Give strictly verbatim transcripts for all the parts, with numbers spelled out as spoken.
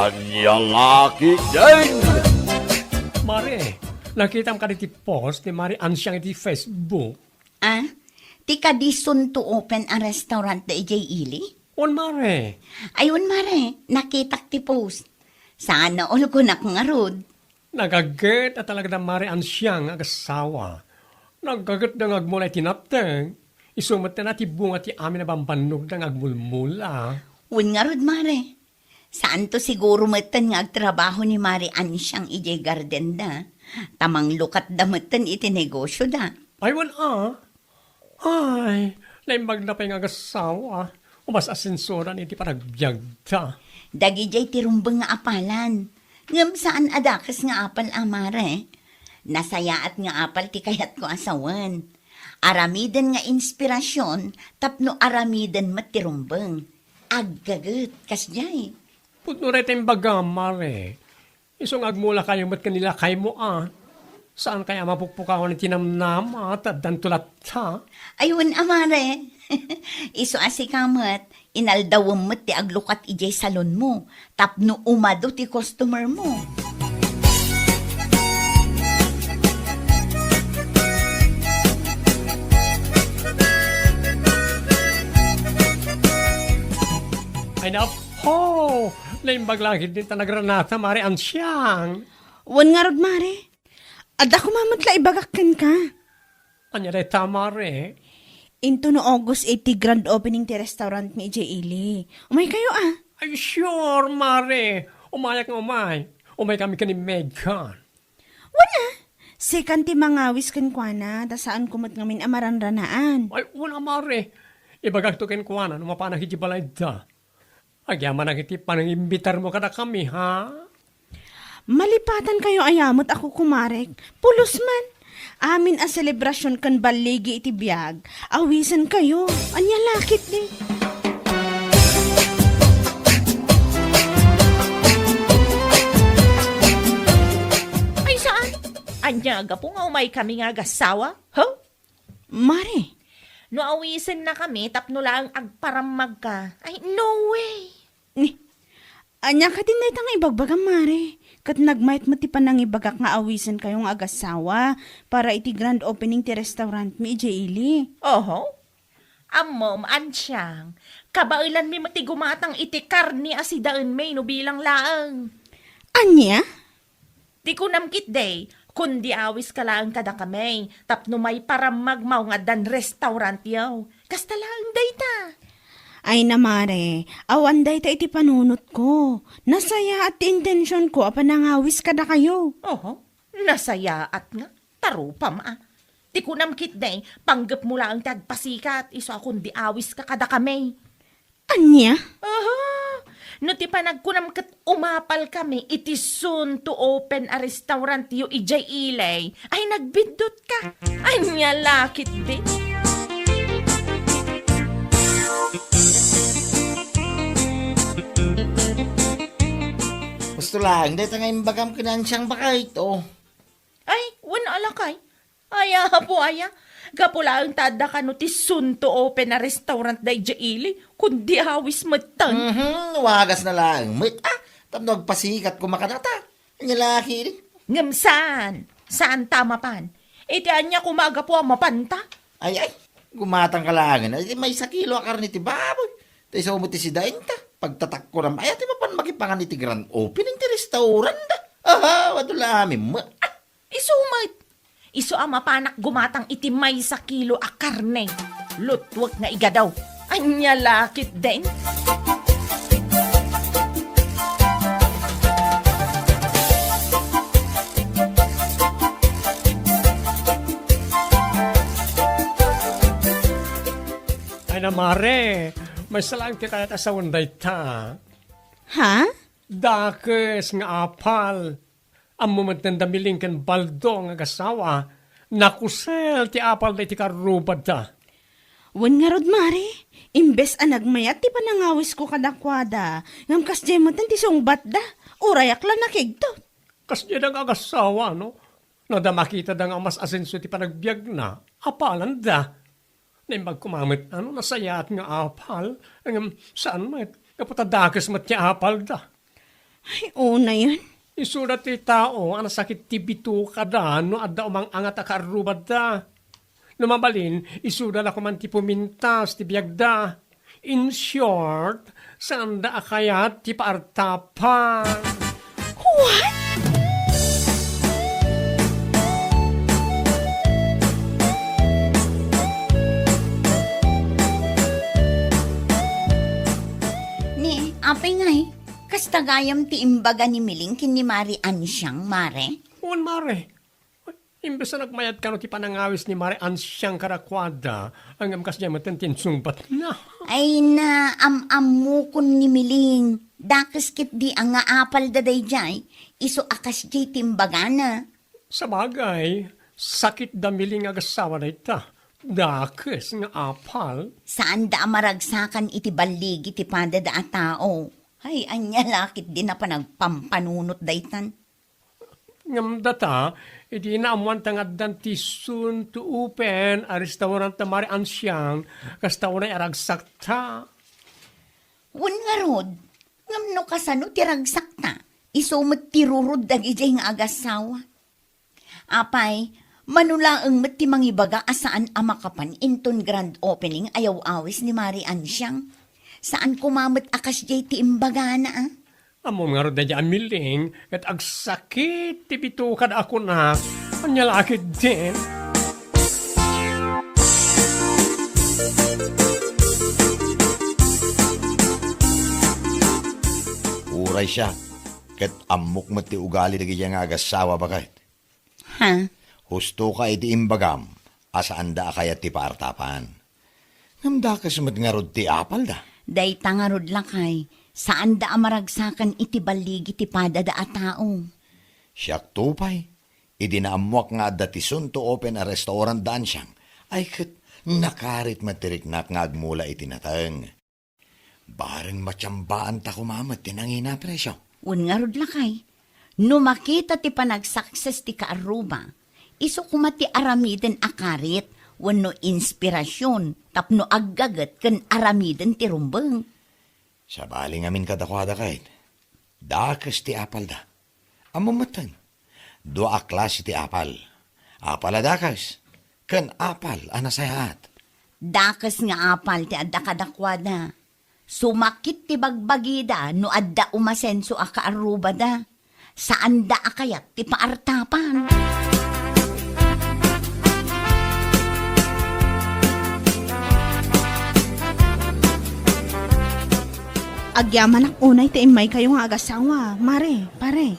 Ania la ketdin? Mare, nakitam kadi ti post ni Mare Ansiang iti Facebook? Ah? Ti kadi soon to open a restaurant da idiay ili? Wen, mare. Ay, wen, mare, nakitak ti post. Saan a ulkonak ngarud. Nagaget a talaga da Mare Ansiang nga agassawa. Nagaget da nga agmula iti napteng. Isu met ti bunga ti amin a bambannogda nga agmulmula. Wen ngarud, mare. Saanto siguro metten nga agtrabaho ni Mare Ansiang idiay garden da. Ta manglukatda metten iti negosio da. Ay, wen a. Ay, naimbag da pay nga agassawa. Umas-asensoran iti panagbiagda. Dagidiay ti rumbeng nga apalan. Ngem saan a dakes nga apal a, mare. Nasayaat nga apal ti kayatko a sawen. Aramiden nga inspirasyon tapno aramiden met ti rumbeng. Aggaget, kasdiay. Pudno dayta imbagam, mare. Isu nga agmulakayo met ken ni lakaymo a. Saan kaya a mapukpukawan iti namnama, ta addanto latta? Ay, wen a, mare. Isu a sika met, inaldawem met ti aglukat idiay salonmo, tapno umadu ti customermo. Ay, nap-, Ho! Naimbag la ketdin ta nagranata, Mare Ansiang. Wen ngarud, Mare. Adda koma met la ibagak kenka. Ania dayta, Mare? Intono August iti grand opening ti restaurant mi idiay ili. Umaykayo a. Ay, sure, Mare. Umayak nga umay. Umay kami ken ni Megan. Wen a, sikan ti mangawis kenkuana, ta saanko met ngamin a maranranaan. Ay, wen a, Mare. Ibagakto kenkuana no mapanak iti balayda. Agyamanak iti panangimbitarmo kadakami, ha? Malipatankayo aya met a kukumarek. Pulos man. Amin a selebrasion ken balligi iti biag, awisenkayo. Ania la ketdi? Ay, saan? Ania, gapu nga umay kami nga agassawa? Huh? Mare. No awisennakami tapno laeng agparammagka. Ay, no way! Ni, ania kadin dayta nga ibagbagam, Mare? Ket nagmayat met ti panangibagak nga awisenkayo nga agassawa para iti grand opening ti restaurant mi idiay ili. Oho. Ammom, Ansiang, kabaelanmi met ti gumatang iti karne a sidaenmi no bilang laeng. Ania? Ti kunam ketdi, kundi awiska laeng kadakami, tapno maiparammagmo nga addan restaurantyo. Kasta laeng dayta. Ay na, Mare, awan dayta iti panunotko. Nasayaat ti intensionko a panangawis kadakayo. Oho, nasayaat nga. Tarupam a. Ti kunam ketdi, panggepmo laeng ti agpasikat, isu a kundi awiska kadakami. Ania? Aha! No ti panagkunam ket umapalkami iti soon to open a restaurantyo idiay ili, ay nagbiddutka. Ania la ketdi? Husto laeng dayta nga imbagam ken ni Ansiang baket, o. Ay, wen a lakay. Ay, apo aya, gapu laeng ta adda kano ti soon to open a restaurant daydiay ili, kundi awis metten. Mhm, wagasna laeng met, a, tapno agpasikat koma kadata. Ania la ketdi? Ngem saan? Saanta a mapan? Iti ania koma a gapu a mapanta? Ay, ay, gumatangka laengen. Ay, maysa kilo a karne ti baboy. Ta isu met ti sidaenta. Pagtatakkuram, ay, ati mapan makipangan iti grand opening ti restaurant da. Aha, adu la amin met. Isu met. Isu a mapanak gumatang iti maysa kilo a karne. Lutwek nga igadaw. Ania la ketdin? Ay na, Mare, maysa laeng ti kayat a sawen dayta. Ha? Dakes nga apal. Ammo met da Miling ken Baldo nga agassawa, nakusel ti apalda iti karrubadda. Wen ngarud, Mare, imbes a nagmayat ti panangawisko kadakuada, ngem kasdiay met ti sungbatda, urayak la nakigtot. Kasdiay da nga agassawa, no? No adda makitada nga mas asenso ti panagbiagna, apalanda. Naimbag koma met a no nasayaat nga apal, ngem saan met, gapu ta dakes met ti apalda. Ay, unayen. Isuda ti tao a nasakit ti bitukada no adda umang-angat a kaarrubada. No mabalin, isuda la koman ti pumintas ti biagda. In short, saanda a kayat ti paartapan. What? Ni, apay ngay, kasta gayam ti imbaga ni Miling ken ni Mari Ansiang, Mare? Wen, Mare. Imbes a nagmayat kano ti panangawis ni Mari Ansiang kadakuada, ngem kasdiay met ti insungbatna. Ay na, am-ammokon ni Miling. Dakes ketdi a nga apalda daydiay, isu a kasdiay ti imbagana. Sabagay, sakit da Miling nga agassawa dayta. Dakes nga apal. Saanda a maragsakan iti balligi ti padada a tao. Ay, ania la ketdi a panagpampanunot daytan. Ngem data, idi naammoanta nga addan ti soon to open a restaurant da Mari Ansiang, kasta unay a ragsakta. Wen ngarud, ngem no kasano ti ragsakta, isu met ti rurod dagidiay nga agassawa. Apay, mano laeng met ti mangibaga a saan a makapan inton grand opening a yaw-awis ni Mari Ansiang? Saan koma met a kasdiay ti imbagana, a? Ammom ngarud daydiay a Miling, ket agsakit ti bitukada a kunak. Ania la ketdin? Uray siak, ket ammok met ti ugali dagidiay nga agassawa, baket. Ha? Husto ka iti imbagam a saanda a kayat ti paartapan. Ngem dakes met ngarud ti apalda. Dayta ngarud, lakay, saanda a maragsakan iti balligi ti padada a tao. Siakto pay, idi naammoak nga adda ti soon to open a restaurant da Ansiang, ay ket nakarit met ti riknak nga agmula iti nateng. Bareng matiambaanta koma met ti nangina a presio. Wen ngarud, lakay, no makita ti panagsakses ti kaarruba, isu koma ti aramiden a karit wenno inspirasion tapno aggaget ken aramiden ti rumbeng. Sabali ngamin kadakuada ket, dakes ti apalda. Ammom metten, dua a klase ti apal. Apal a dakes, ken apal a nasayaat. Dakes nga apal ti adda kadakuada. Sumakit ti bagbagida no adda umasenso a kaarrubada. Saanda a kayat ti paartapan. Agyamanak unay ti immaykayo nga agassawa, Mare, Pare.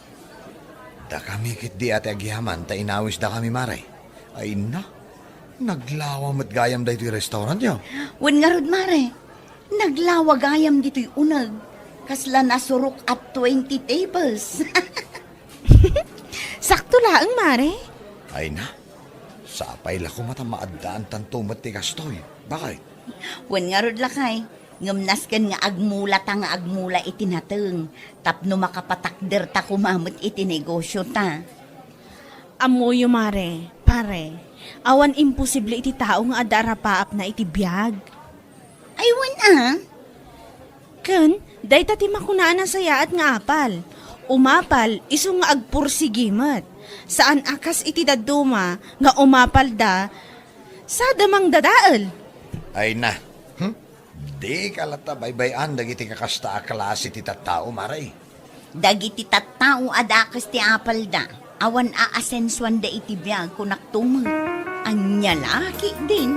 Dakami ketdi a ti agyaman ta inawisdakami, Mare. Ay na, naglawa met gayam daytoy restaurantyo. Wen ngarud, Mare, naglawa gayam ditoy uneg. Kasla nasurok a twenty tables. Sakto laeng, Mare. Ay na, sapay la koma ta maaddaantanto met ti kastoy. Baket? Wen ngarud, lakay, ngem nasken nga agmulata nga agmula iti nateng tapno makapatakderta koma met iti negosiota. Ammoyo, Mare, Pare, awan imposible iti tao nga adda arapaapna iti biag. Ay, wen a. Ken, dayta ti makuna a nasayaat nga apal. Umapal, isu nga agpursigi met. Saan a kas iti dadduma nga umapalda, sada mangdadael. Ay na. Hmm? Dika latta baybay-an dagiti kakasta a klase ti tattao, Mare. Dagiti tattao a dakes ti apalda, awan aasensuanda iti biag, kunakto met. Ania la ketdin?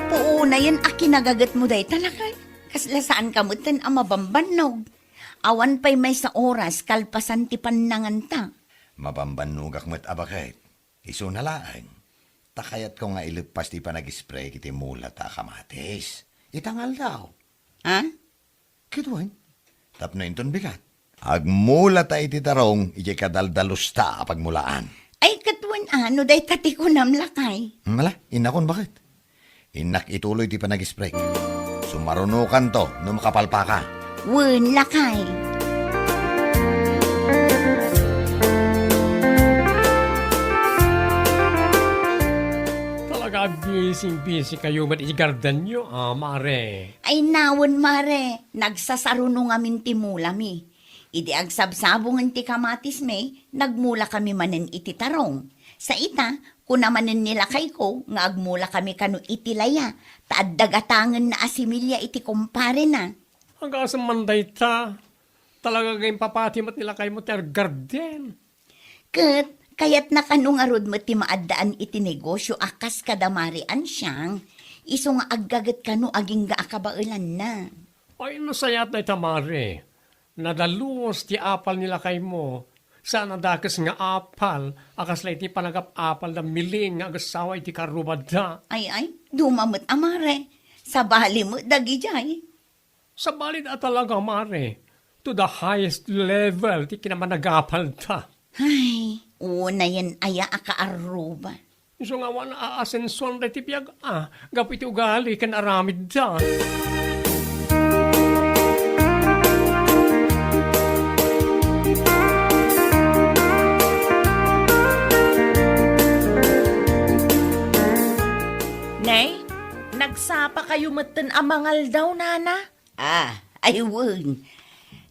Puunayen a kinagagetmo dayta, lakay. Kasla saanka metten a mabambannog. Awan pay maysa oras kalpasan ti pannanganta. Mabambannogak met a baket. Isuna laeng, ta kayatko nga ileppas ti panag-spray iti mulata a kamatis ita nga aldaw. Ha? Ket wen, tapno inton bigat, agmulata iti tarong idiay kadaldalusta a pagmulaan. Ay, ket wen a, no dayta ti kunam, lakay. Mala, innakon, baket. Innak ituloy ti panag-spray. Sumarunokanto no makapalpaka. Wen, lakay. Imbisi kayo met iti gardenyo, a, mare. Ay, nawen, mare, nagsasaruno ngamin ti mulami. Idi agsabsabongen ti kamatismi, nagmula kami manen iti tarong. Sa ita, kuna manen ni lakayko nga agmula kami kano iti laya, ta adda gatangenna a similia iti kumparena. Agasem man dayta, talaga nga impapati met ni lakaymo ti garden. Ket kayatna kano ngarud met ti maaddaan iti negosio a kas kada Mari Ansiang, isu nga aggaget kano agingga a kabaelanna. Ay, nasayaat dayta, mare. Nadalus ti apal ni lakaymo. Saan a dakes nga apal a kasla iti panagap-apal da Miling nga agassawa iti karrubadda. Ay, ay, duma met a mare. Sabali met dagidiay. Sabali a talaga, mare. To the highest level ti kinamanagapalda. Ay, unayen aya a kaarruba. Isu nga awan a asensuan dayta biag a, gapu iti ugali ken aramidda. Nay, nagsapa kayo metten a mangaldaw, nana? Ah, ay wen.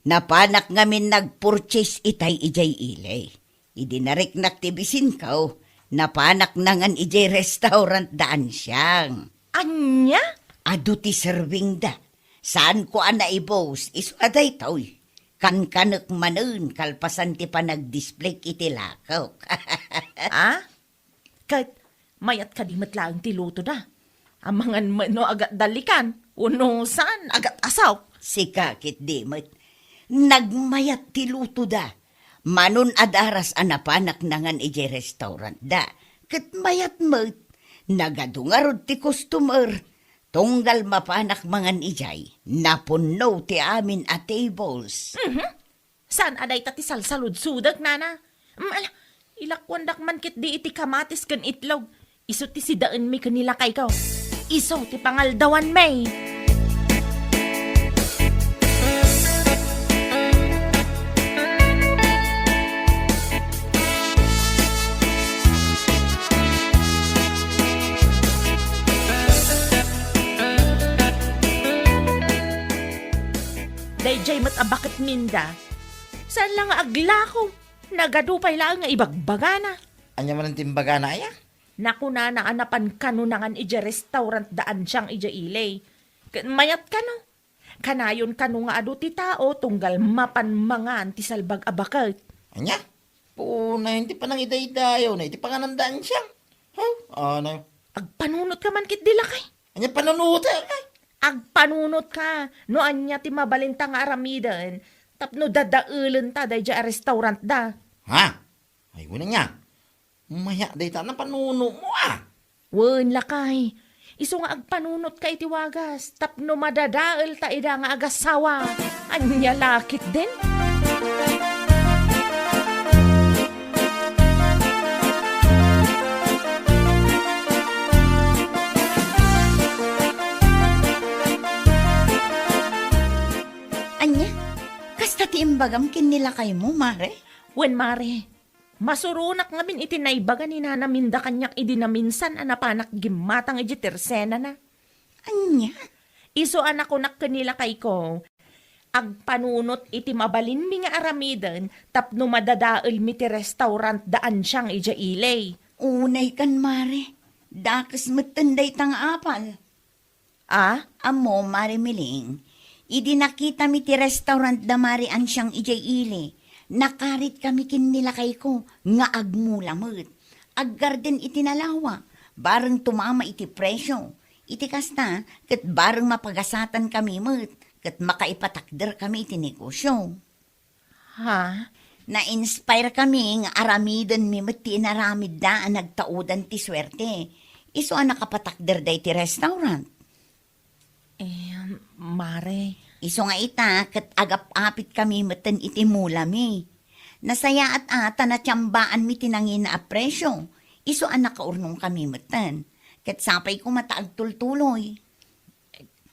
Napanak ngamin nagpurchase itay idiay ili. Idi nariknak ti bisinko, napanak nangan idiay restaurant da Ansiang. Ania? Adu ti serving da. Saanko a naibus, isu a daytoy. Kankanek manen kalpasan ti panagdisplayk iti lakok. Ah? Ket mayat kadi met laeng ti lutoda. Amangan met no agatdalikan, wenno saan, agat-asaw. Sika ketdi met. Nagmayat ti lutoda. Manon a daras a napanak nangan idiay restaurantda. Ket mayat met. Nagadu ngarud ti customer. Tunggal mapanak mangan idiay, napunno ti amin a tables. Mhm. Saan a dayta ti salsaludsodek, nana? Mm, ala, ilakuandak man ketdi iti kamatis ken itlog. Isu ti sidaenmi ken ni lakayko. Isu ti pangaldawanmi. Daydiay met a baket ninda. Saan la nga aglako? Nagadu pay laeng nga ibagbagana. Ania manen ti imbagana, aya? Nakunana a napan kano nangan idiay restaurant da Ansiang idiay ili. Ket mayat kano. Kanayon kano nga adu ti tao tunggal mapan mangan ti salbag a baket. Ania? Punayen ti panangidaydayawna iti panganan da Ansiang. Huh? Ano? Agpanunotka man ketdi, lakay. Ania panunotek? Agpanunotka no ania ti mabalinta nga aramiden tapno dadaelenta daydiay a restaurantda. Ha? Ay, wen ania? Maya dayta napanunomo, a. Wen, lakay. Isu nga agpanunotka iti wagas tapno madadaelta ida nga agassawa. Ania la ketdin? Ania? Kasta ti imbagam ken ni lakaymo, mare? Wen, mare. Masuronak ngamin iti naibaga ni Nana Minda kaniak idi naminsan a napanak gimmatang idiay tersenana. Ania? Isu a nakunak ken ni lakayko, agpanunot iti mabalinmi nga aramiden tapno madadaelmi ti restaurant da Ansiang idiay ili. Unay kan, mare. Dakes metten dayta nga apal. A? Ammo, Mare Miling, idi nakitami ti restaurant da Mare Ansiang idiay ili, nakaritkami ken ni lakayko nga agmula met. Aggarden iti nalawa, bareng tumama iti presio. Iti kasta, ket bareng mapagasatankami met, ket makaipatakderkami iti negosio. Ha? Na-inspire kami nga aramidenmi met ti inaramidda a nagtaudan ti suerte. Isu a nakapatakder daytoy restaurant. Eh, mare. Isu nga ita, ket agap-apitkami metten iti mulami. Nasayaat a ta natiambaanmi ti nangina a presio. Isu a nakaurnongkami metten. Ket sapay koma ta agtultuloy.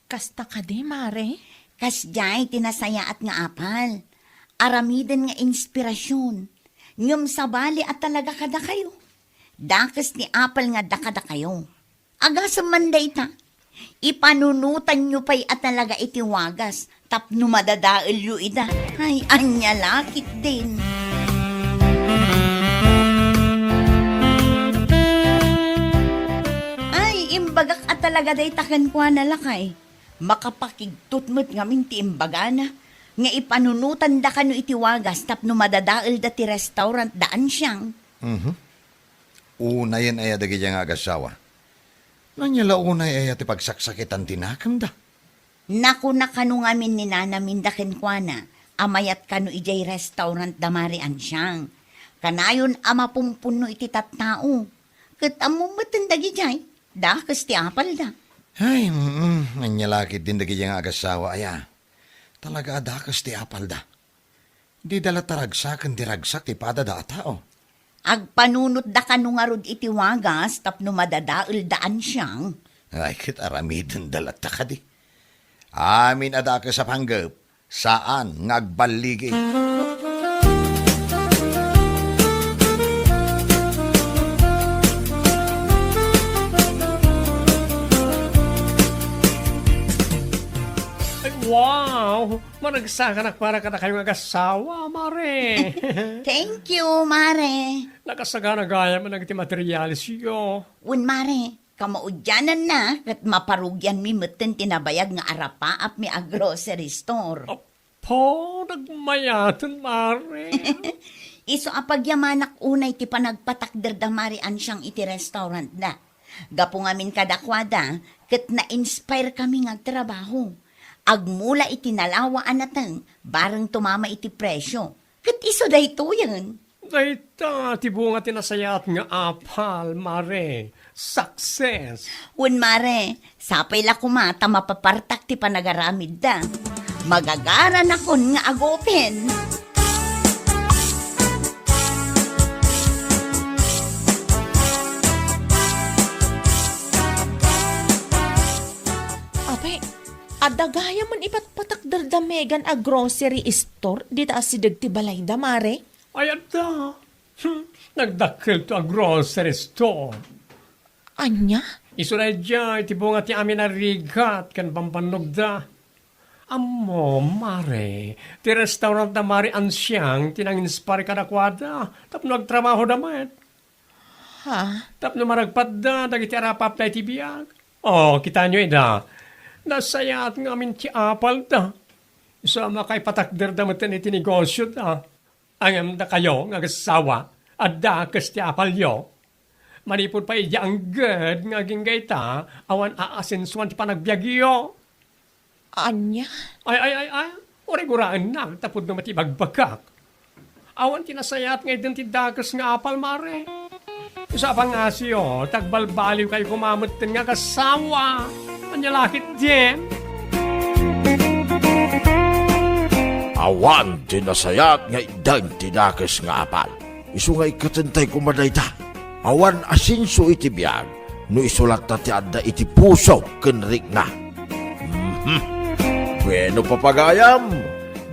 Kasta kadi, mare? Kasdiay ti nasayaat nga apal. Aramiden nga inspirasion. Ngem sabali a talaga kadakayo. Dakes ti apal nga adda kadakayo. Agasem man dayta, ipanunotanyo pay a talaga iti wagas tapno madadaelyo ida. Ay, ania la ketdin. Ay, imbagak a talaga dayta kenkuana, lakay. Makapakigtot met ngamin ti imbagana nga ipanunotanda kano iti wagas tapno madadaelda ti restaurant da Ansiang. Mhm. Unayen aya dagidiay nga agassawa? Ania la unay aya ti pagsaksakitan ti nakemda? Nakuna kano ngamin ni nanaminda kenkuana a mayat kano idiay restaurant da Mari Ansiang. Kanayon a mapumpunno iti tattao. Ket ammom metten dagidiay, dakes ti apalda. Ay, mm, ania la ketdin dagidiay nga agassawa aya? Talaga a dakes ti apalda. Dida la taragsaken ti ragsak ti padada a tao. Agpanunotda kano ngarud iti wagas tapno madadaelda Ansiang. Ay, ket aramidenda latta kadi. Amin a dakes a panggep, saan nga agballigi. Ay, wow! Managsakanak para kadakayo nga agassawa, Mare. Thank you, Mare. Nakasagana gayam dagiti materialesyo. Wen, Mare, kamaudiananna ket maparugianmi metten ti nabayag nga arapaapmi a grocery store. Apo, nagmayaten, Mare. Isu a pagyamanak unay ti panagpatakder da Mari Ansiang iti restaurant da. Gapu ngamin kadakuada, ket na-inspire kami nga agtrabaho. Agmula iti nalawa a nateng, bareng tumama iti presyo. Ket isu daytoyen. Dayta ti bunga ti nasayaat nga apal, Mare. Success! Wen, Mare, sapay la koma ta mapapartak ti panagaramidda. Magagaranakon nga agupen. Apay, adda gayam ipatpatakder da Megan a grocery store dita asideg ti balayda, Mare? Ay, adda. Hmm, nagdakkelto a grocery store. Ania? Isu daydiay ti bunga ti amin a rigat ken bambannogda. Ammom, Mare, ti restaurant da Mari Ansiang ti nanginspire kadakuada tapno agtrabahoda met. Ha? Tapno maragpatda dagiti arapapda iti biag. O, kitaenyo ida. Nasayaat ngamin ti apalda. Isu a makaipatakderda metten iti negosioda. Ngem dakayo nga agassawa, adda kes ti apalyo. Manipud pay idiay angged nga agingga ita, awan aasensoan ti panagbiagyo. Ania? Ay, ay, ay, ay, uray guraennak, tapudno met ibagbagak. Awan ti nasayaat nga itden ti dakes nga apal, Mare. Isu a pangngaasiyo, ta agbalbaliwkayo koma metten nga agassawa. Ania la ketdin? Awan ti nasayaat nga itden ti dakes nga apal. Isu nga ikkatentay koma dayta. Awan asenso iti biag no isu latta ti adda iti puso ken rikna. Mhm. Bueno, papagayam,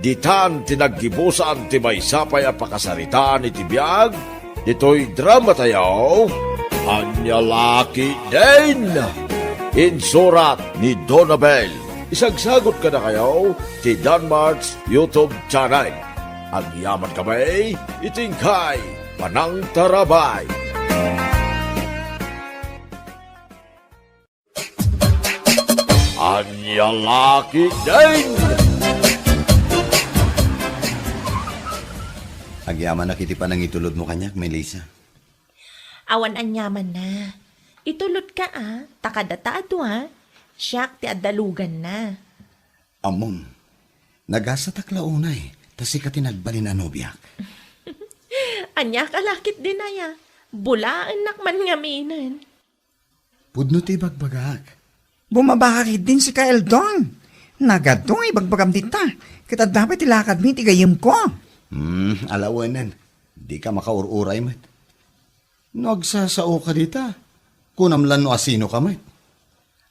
ditan ti naggibusan ti maysa pay a pakasaritaan iti biag ditoy dramatayo, Ania la ketdin? Insurat ni Donabel. Isagsagut kadakayo ti Danmart's YouTube channel. Agyaman kami iti inkay panangtarabay. Ania la ketdin? Agyamanak iti panangitulodmo kaniak, Melissa. Awan aniamanna. Itulodka a, ta kadata a dua, siak ti adda luganna. Ammom, nagasatak la unay, ta sika ti nagbalin a nobiak. Ania ka la ketdin aya? Bulaennak man ngaminen. Pudno ti ibagbagak. Bumaba ka ketdin sika, Eldon. Nagadu nga ibagbagam dita, ket adda pay ti lakadmi iti gayyemko. Hmm, alawenen. Dika makaur-uray met. No agsasaoka dita, kunam la no asinoka met.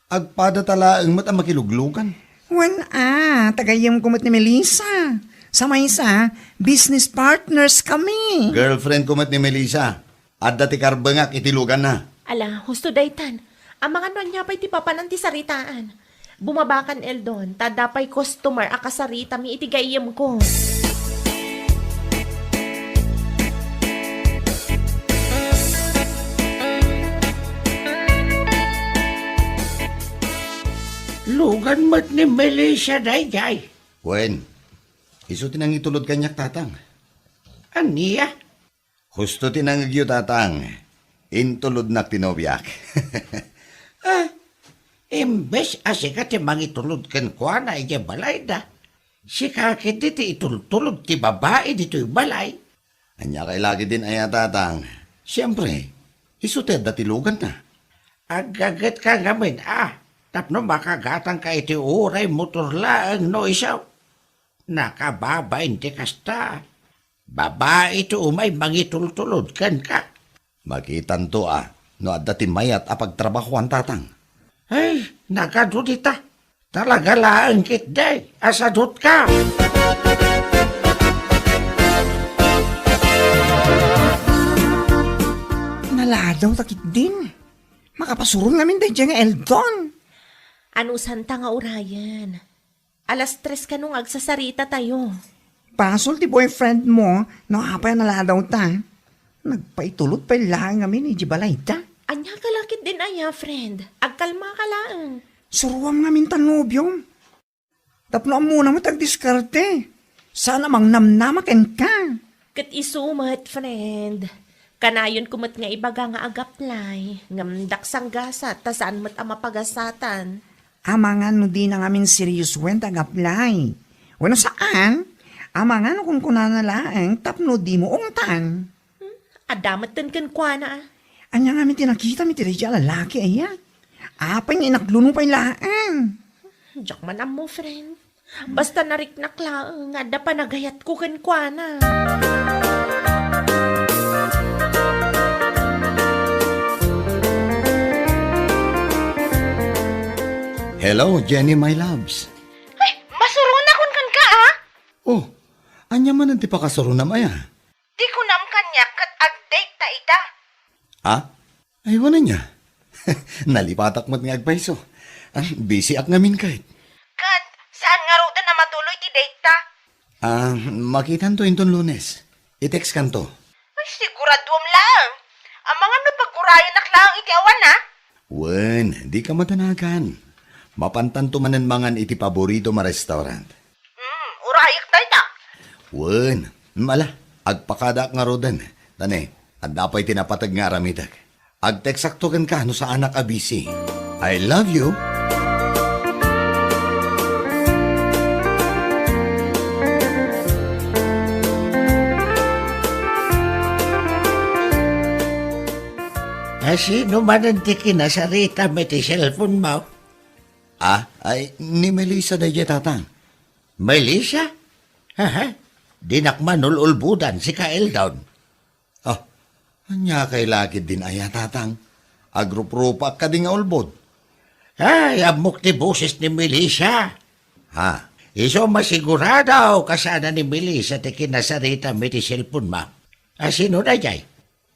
Agpadata laeng met a makiluglugan. Wen a, ta gayyemko met ni Melissa. Sa maysa, business partners kami. Girlfriendko met ni Melissa. Adda ti karbengak iti luganna. Ala, husto daytan. Amangan no ania pay ti papanan ti saritaan. Bumabakan, Eldon, ta adda pay customer a kasaritami iti gayyemko. Lugan met ni Melissa daydiay. Wen, isu ti nangitulod kaniak, Tatang. Ania? Husto ti nangngegyo, Tatang. Intulodnak ti nobiak. Ah, imbes a sika ti mangitulod kenkuana idiay balayda, sika ketdi ti itultulod ti babai ditoy balay. Ania kay la ketdin aya, Tatang? Siempre, isu ti adda ti luganna. Aggagetka ngamin a, tapno makagatangka iti uray motor laeng no isu. Nakababain ti kasta. Babai ti umay mangitultulod kenka. Makitanto a no adda ti mayat a pagtrabahoan, Tatang. Ay, nagadu dita. Talaga laeng ketdi a sadutka. Naladaw ta ketdin. Makapasuron ngamin daydiay nga Eldon. Anusanta nga urayen? Alas tres kano nga agsasaritatayo. Basol ti boyfriend mo no apay a naladaw ta. Nagpaitulod pay laeng ngamin idiay balayda. Ania ka la ketdin aya, friend? Agkalma ka laeng. Suruam ngamin ta nobiom. Tapno ammona met agdiskarte. Saan a mangnamnama kenka. Ket isu met, friend. Kanayonko met nga ibaga nga agaplay, ngem daksan gasat ta saan met a mapagasatan. Amangan no dina ngamin seriosoen ta agaplay. Wenno saan, amangan no kunkunana laeng tapno dimo ungtan. Hmm? Adda met ten kenkuana, a. Ania ngamin ti nakitam iti daydiay a lalaki, aya? Apay nga inakluno pay laeng. Diak man ammo, friend. Basta nariknak laeng nga adda panagayatko kenkuana. Hello, Jenny, my loves. Ay, masurona kunkan ka, a? Oh, ania manen ti pakasurona, aya? Di kunam kaniak ket ag-date ta ita. Ah? Ay, wen ania? Nalipatak met nga agpayso. Ah, busy ak ngamin ket. Ket saan ngaruden a matuloy ti date ta? Ah, makitanto inton Lunes. I-text kanto. Ay, siguraduem laeng. Amangan no pagurayanak laeng iti awan, a? Wen, dika madanagan. Mapantanto manen mangan iti paboritom a restaurant. Hmm, urayak dayta. Wen, ala, agpakadaak ngaruden. Ta ne, adda pay ti napateg nga aramidek. Agteksakto kenka no saanak a busy. I love you. Asino manen ti kinasaritam iti cellphone mo? Ah, ay, ni Melissa daydiay, Tatang. Melissa? Haha, dinak man ul-ulbodan, sika Eldon. Ah, ania kay la ketdin aya, Tatang? Agruprupak kadi nga ulbod. Ay, ammok ti boses ni Melissa. Ha? Isu masigurado kasano ni Melissa ti kinasaritam iti cellphone mo. Asino daydiay?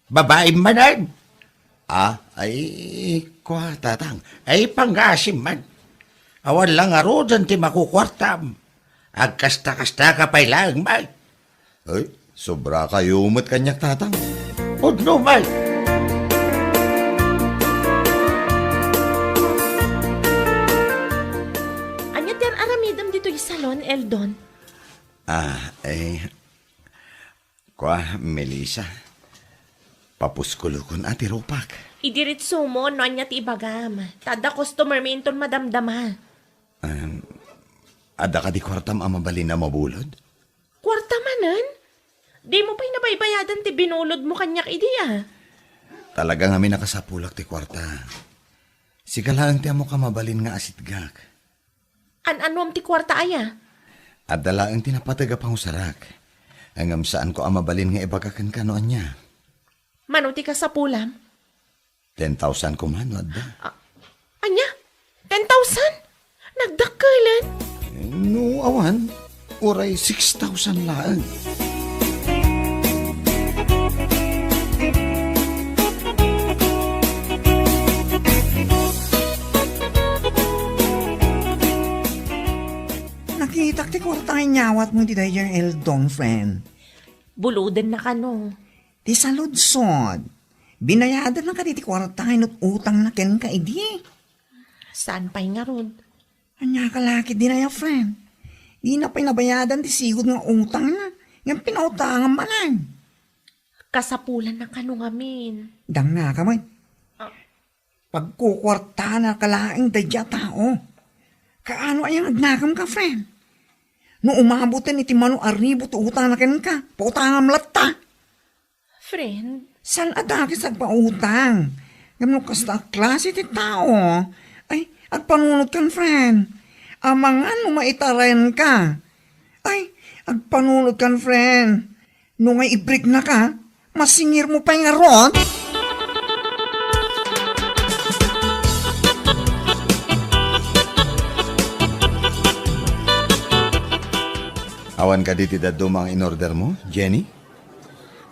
Babaim manen? Ah, ay, kua, Tatang. Ay, panggasim man. Awan la ngaruden ti makukuartam. Agkasta-kasta ka pay laeng, May. Ay, sobra kayo met kaniak, Tatang. Pudno, May. Ania ti ar-aramidem ditoy salon, Eldon? Ah, eh, Kua, Melissa, papuskulokon a ti rupak. Idiritso mo no ania ti ibagam. Ta adda customer mi inton madamdama. Em, adda kadi kuartam a mabalin a mabulod? Kuarta manen? Di mo pay nabaybayadan ti binulod mo kaniak idi, a? Talaga ngamin a kasapulak ti kuarta. Sika laeng ti ammok a mabalin nga asitgak. An-anuam ti kuarta aya? Adda laeng ti napateg a pangusarak. Ngem saanko a mabalin nga ibaga kenka no ania. Mano ti kasapulam? Ten thousand koma no adda. A-, ania? Ten thousand? Nagdakkelen? No, awan. Uray six thousand laeng. Ay, nyawat mo ti daydiay Eldon, friend. Buludenna kano. Ti saludsod, binayadanna kadi ti kuarta nga inut-utangna kenka idi? Saan pay ngarud? Ania ka la ketdi aya, friend? Dina pay nabayadan ti sigud nga utangna, ngem pinautangam manen. Kasapulanna kano ngamin. Dangngaka met. Ah. Pagkukuartaanka laeng daydiay a tao. Kaano aya nga agnakem ka, friend? No umaboten iti mano a ribu ti utangna kenka, pautangam latta. Friend? Saan a dakes agpautang? Ngem no kasta a klase ti tao, ay, agpanunotkan, friend. Amangan no maitarenka. Ay, agpanunotkan, friend. No nga ibriknaka, masingirmo pay ngarud? Awan kadi ti dadduma nga in-ordermo, Jenny?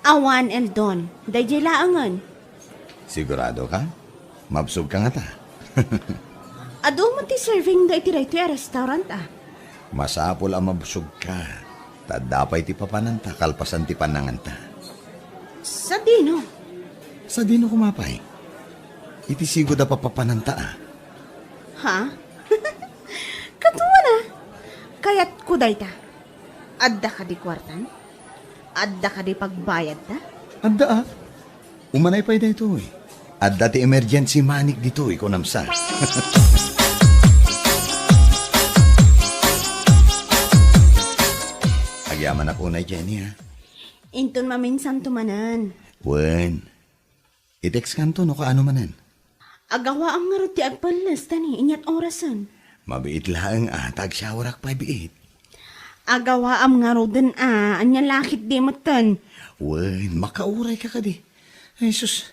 Awan, Eldon. Daydiay laengen. Siguradoka? Mabsogka ngata? Adu met ti serving da iti daytoy a restaurant, a. Masapul a mabsogka. Ta adda pay ti papananta kalpasan ti pananganta. Sadino? Sadino koma pay? Iti sigud a papapananta, a. Ha? Kaduana? Kayatko dayta. Adda kadi kuartan? Adda kadi pagbayadta? Adda, a. Umanay pay daytoy. Adda ti emergency money ditoy, kunam sa. Agyamanak unay, Jenny, a. Inton maminsanto manen. Wen. I-text kanto no kaano manen. Agawaam ngarud ti agpelles ta ni inyat orasen. Mabiit laeng a, ta agsiawrak pay biit. Agawaam ngaruden a, ania la ketdi metten. Wen, makaurayka kadi. Ay, sus,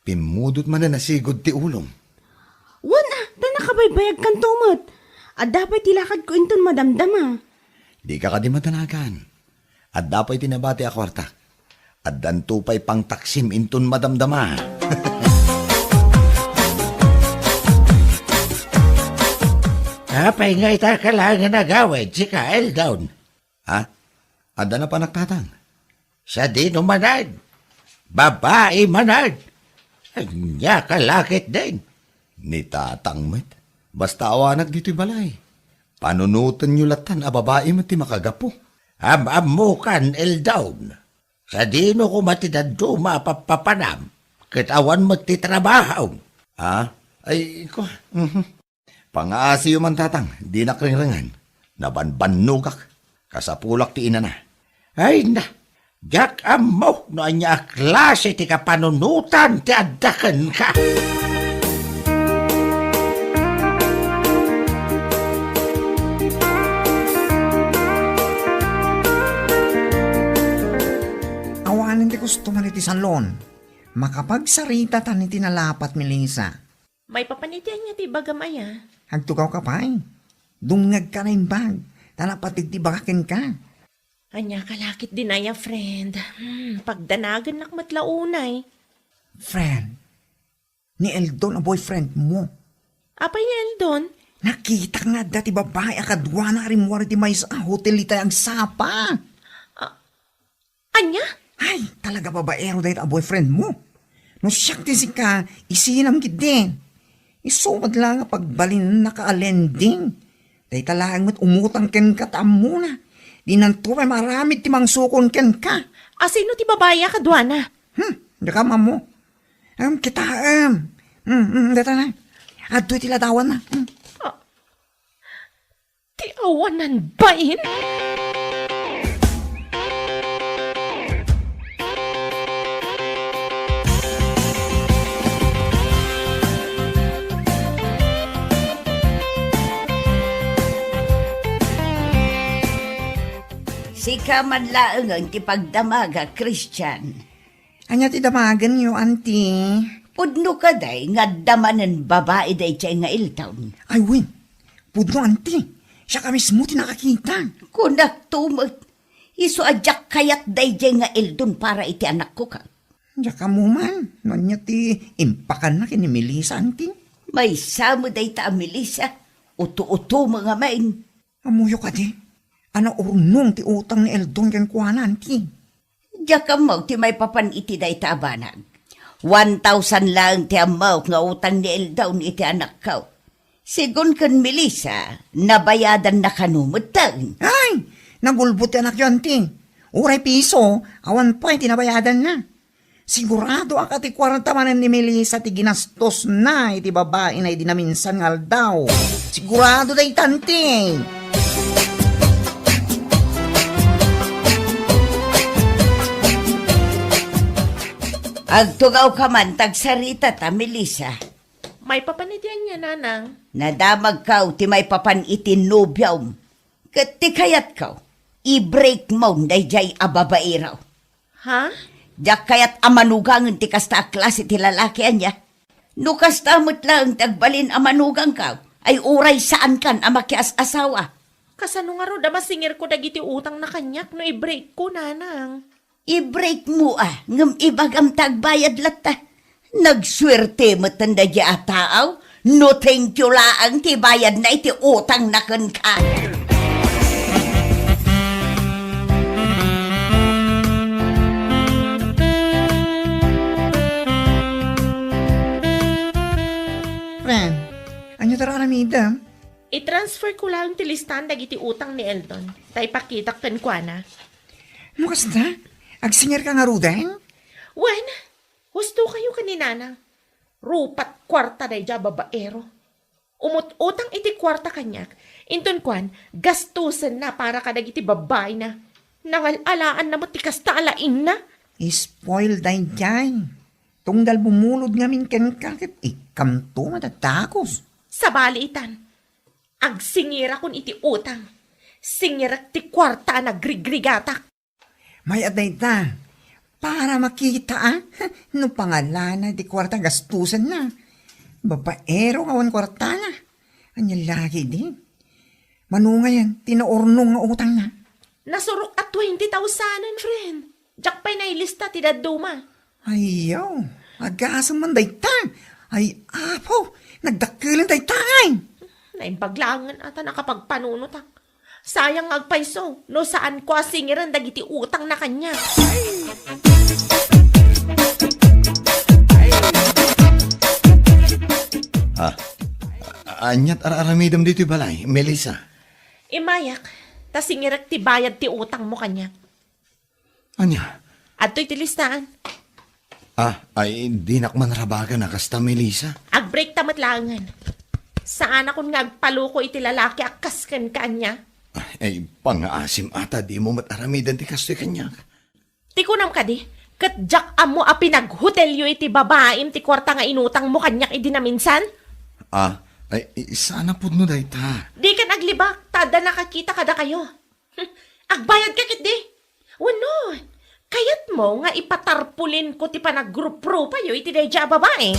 pimmudot manen a sigud ti ulom. Wen a, ta nakabaybayagkanto met. Adda pay ti lakadko inton madamdama. Dika kadi madanagan. Adda pay ti nabati a kuartak. Addanto pay pangtaksim inton madamdama. Apay nga ita ka laeng nga nagawid, sika, Eldon? Ha? Adda napanak, Tatang? Sadino manen? Babai manen? Ania ka la ketdin? Ni Tatang met. Basta awanak ditoy balay. Panunotenyo lattan a babai met ti makagapu. Am-ammokan, Eldon. Sadino koma ti dadduma a pappapanam, ket awan met ti trabahom? Ah, ay, ko, mhm. Pangaasiyo man, Tatang, dinak ringringen. Nabanbannogak. Kasapulak ti inana. Ay na, diak ammo no ania a klase ti kapanunotan ti adda kenka. Awanen ti kostoman iti salon. Makapagsaritatan iti nalapat, Melissa. Maipapan iti ania ti ibagam aya? Agtugawka pay. Dumngegka naimbag, ta napateg ti ibaga kenka. Ania ka la ketdin aya, friend? Hmm, pagdanagennak met la unay. Friend, ni Eldon a boyfriend mo. Apay ni Eldon? Nakitak nga adda ti babai a kaduana a rimmuar iti maysa a hotel itay agsapa. Ah, ania? Ay, talaga babaero dayta a boyfriend mo. No siak ti sika, isinam ketdin. Isu met la nga pagbalinennaka a lending. Dayta laeng met umutang kenka ta ammona. Dinanto pay maaramid ti mangsukon kenka. A, sino ti babai a kaduana? Hmm, diak ammo. Em, kitaem. Hmm, hmm, dayta na. Adtoy ti ladawanna. Hmm. Ah, ti awanan bain? Sika man laengen ti pagdamagak, Christian. Ania ti damagenyo, Auntie? Pudno kadi nga adda manen babai daydiay nga Eldon? Ay, wen. Pudno, Auntie. Siak a mismo ti nakakita. Kunakto met. Isu a diak kayat daydiay nga Eldon para iti anakko, ka. Diak ammo man no ania ti impakanna ken ni Melissa, Auntie. Maysa met dayta a Melissa. Uto-uto met ngamin. Ammoyo kadi? a naurnong ti utang ni Eldon kenkuana, anti. Diak ammo ti maipapan iti dayta a banag. One thousand laeng ti ammok nga utang ni Eldon iti anakko. Sigun ken Melissa, nabayadanna kano metten. Ay, nagulbod ti anakyo, anti. Uray piso, awan pay ti nabayadanna. Siguradoak a ti kuarta manen ni Melissa ti ginastosna iti babaina idi naminsan nga aldaw. Sigurado dayta, anti. Agtugawka man ta agsaritata, Melissa. Maipapan iti ania, nanang? Nadamagko ti maipapan iti nobiom. Ket ti kayatko, i-break mo daydiay a babaero. Ha? Diak kayat a manugangen ti kasta a klase ti lalaki, ania? No kasta met laeng ti agbalin a manugangko, ay uray saankan a makias-asawa. Kasano ngarud a masingirko dagiti utangna kaniak no i-break ko, nanang? I-break mo a, ngem ibagam ta agbayad latta. Nagsuerte metten daydiay a tao, no thank you laeng ti bayadna iti utangna kenka. Friend, ania ti ar-aramidem? I-transfer ko laeng ti listaan dagiti utang ni Eldon, ta ipakitak kenkuana. No kasta, agsingirka ngaruden? Wen, husto kayo ken ni Nanang. Rupat kuarta daydiay a babaero. Umut-utang iti kuarta kaniak, inton kuan, gastusenna para kadagiti babbaina. Nangal-alaanna met ti kasta a laingna. Spoil daydiay. Tunggal bumulod ngamin kenka ket ikkamto madadagus. Sabali itan, agsingirakon iti utang. Singirek ti kuarta a nagrigrigatak. May-at dayta, para makita a no pangalana ti kuarta gastusenna. Babaero nga awan kuartana. Ania la ketdi? Mano ngayen ti naurnong nga utangna? Nasurok a twenty thousand, friend. Diak pay nailista ti dadduma. Ayaw, agasem man dayta. Ay, Apo, nagdakkelen dayta, ay. Naimbag laengen a ta nakapagpanunotak. Sayang nga agpayso, no saanko a singiren dagiti utangna kaniak. Ah, a-, aniat ar-aramidem ditoy balay, Melissa? Immayak, ta singirek ti bayad ti utangmo kaniak. Ania? Adtoy ti listaan. Ah, ay, dinak man rabagan a kasta, Melissa. Agbreakta met laengen. Saanakon nga agpaluko iti lalaki a kas kenka, ania? Ay, pangaasim a ta dimo met aramiden ti kastoy kaniak. Ti kunam kadi, ket diak ammo a pinaghotelyo iti babaim ti kuarta nga inutangmo kaniak idi naminsan? Ah, ay, saan a pudno dayta. Dikan aglibak, ta adda nakakita kadakayo. Agbayadka ketdi? Wenno, kayatmo nga ipatarpulinko ti panagruprupayo iti daydiay a babai?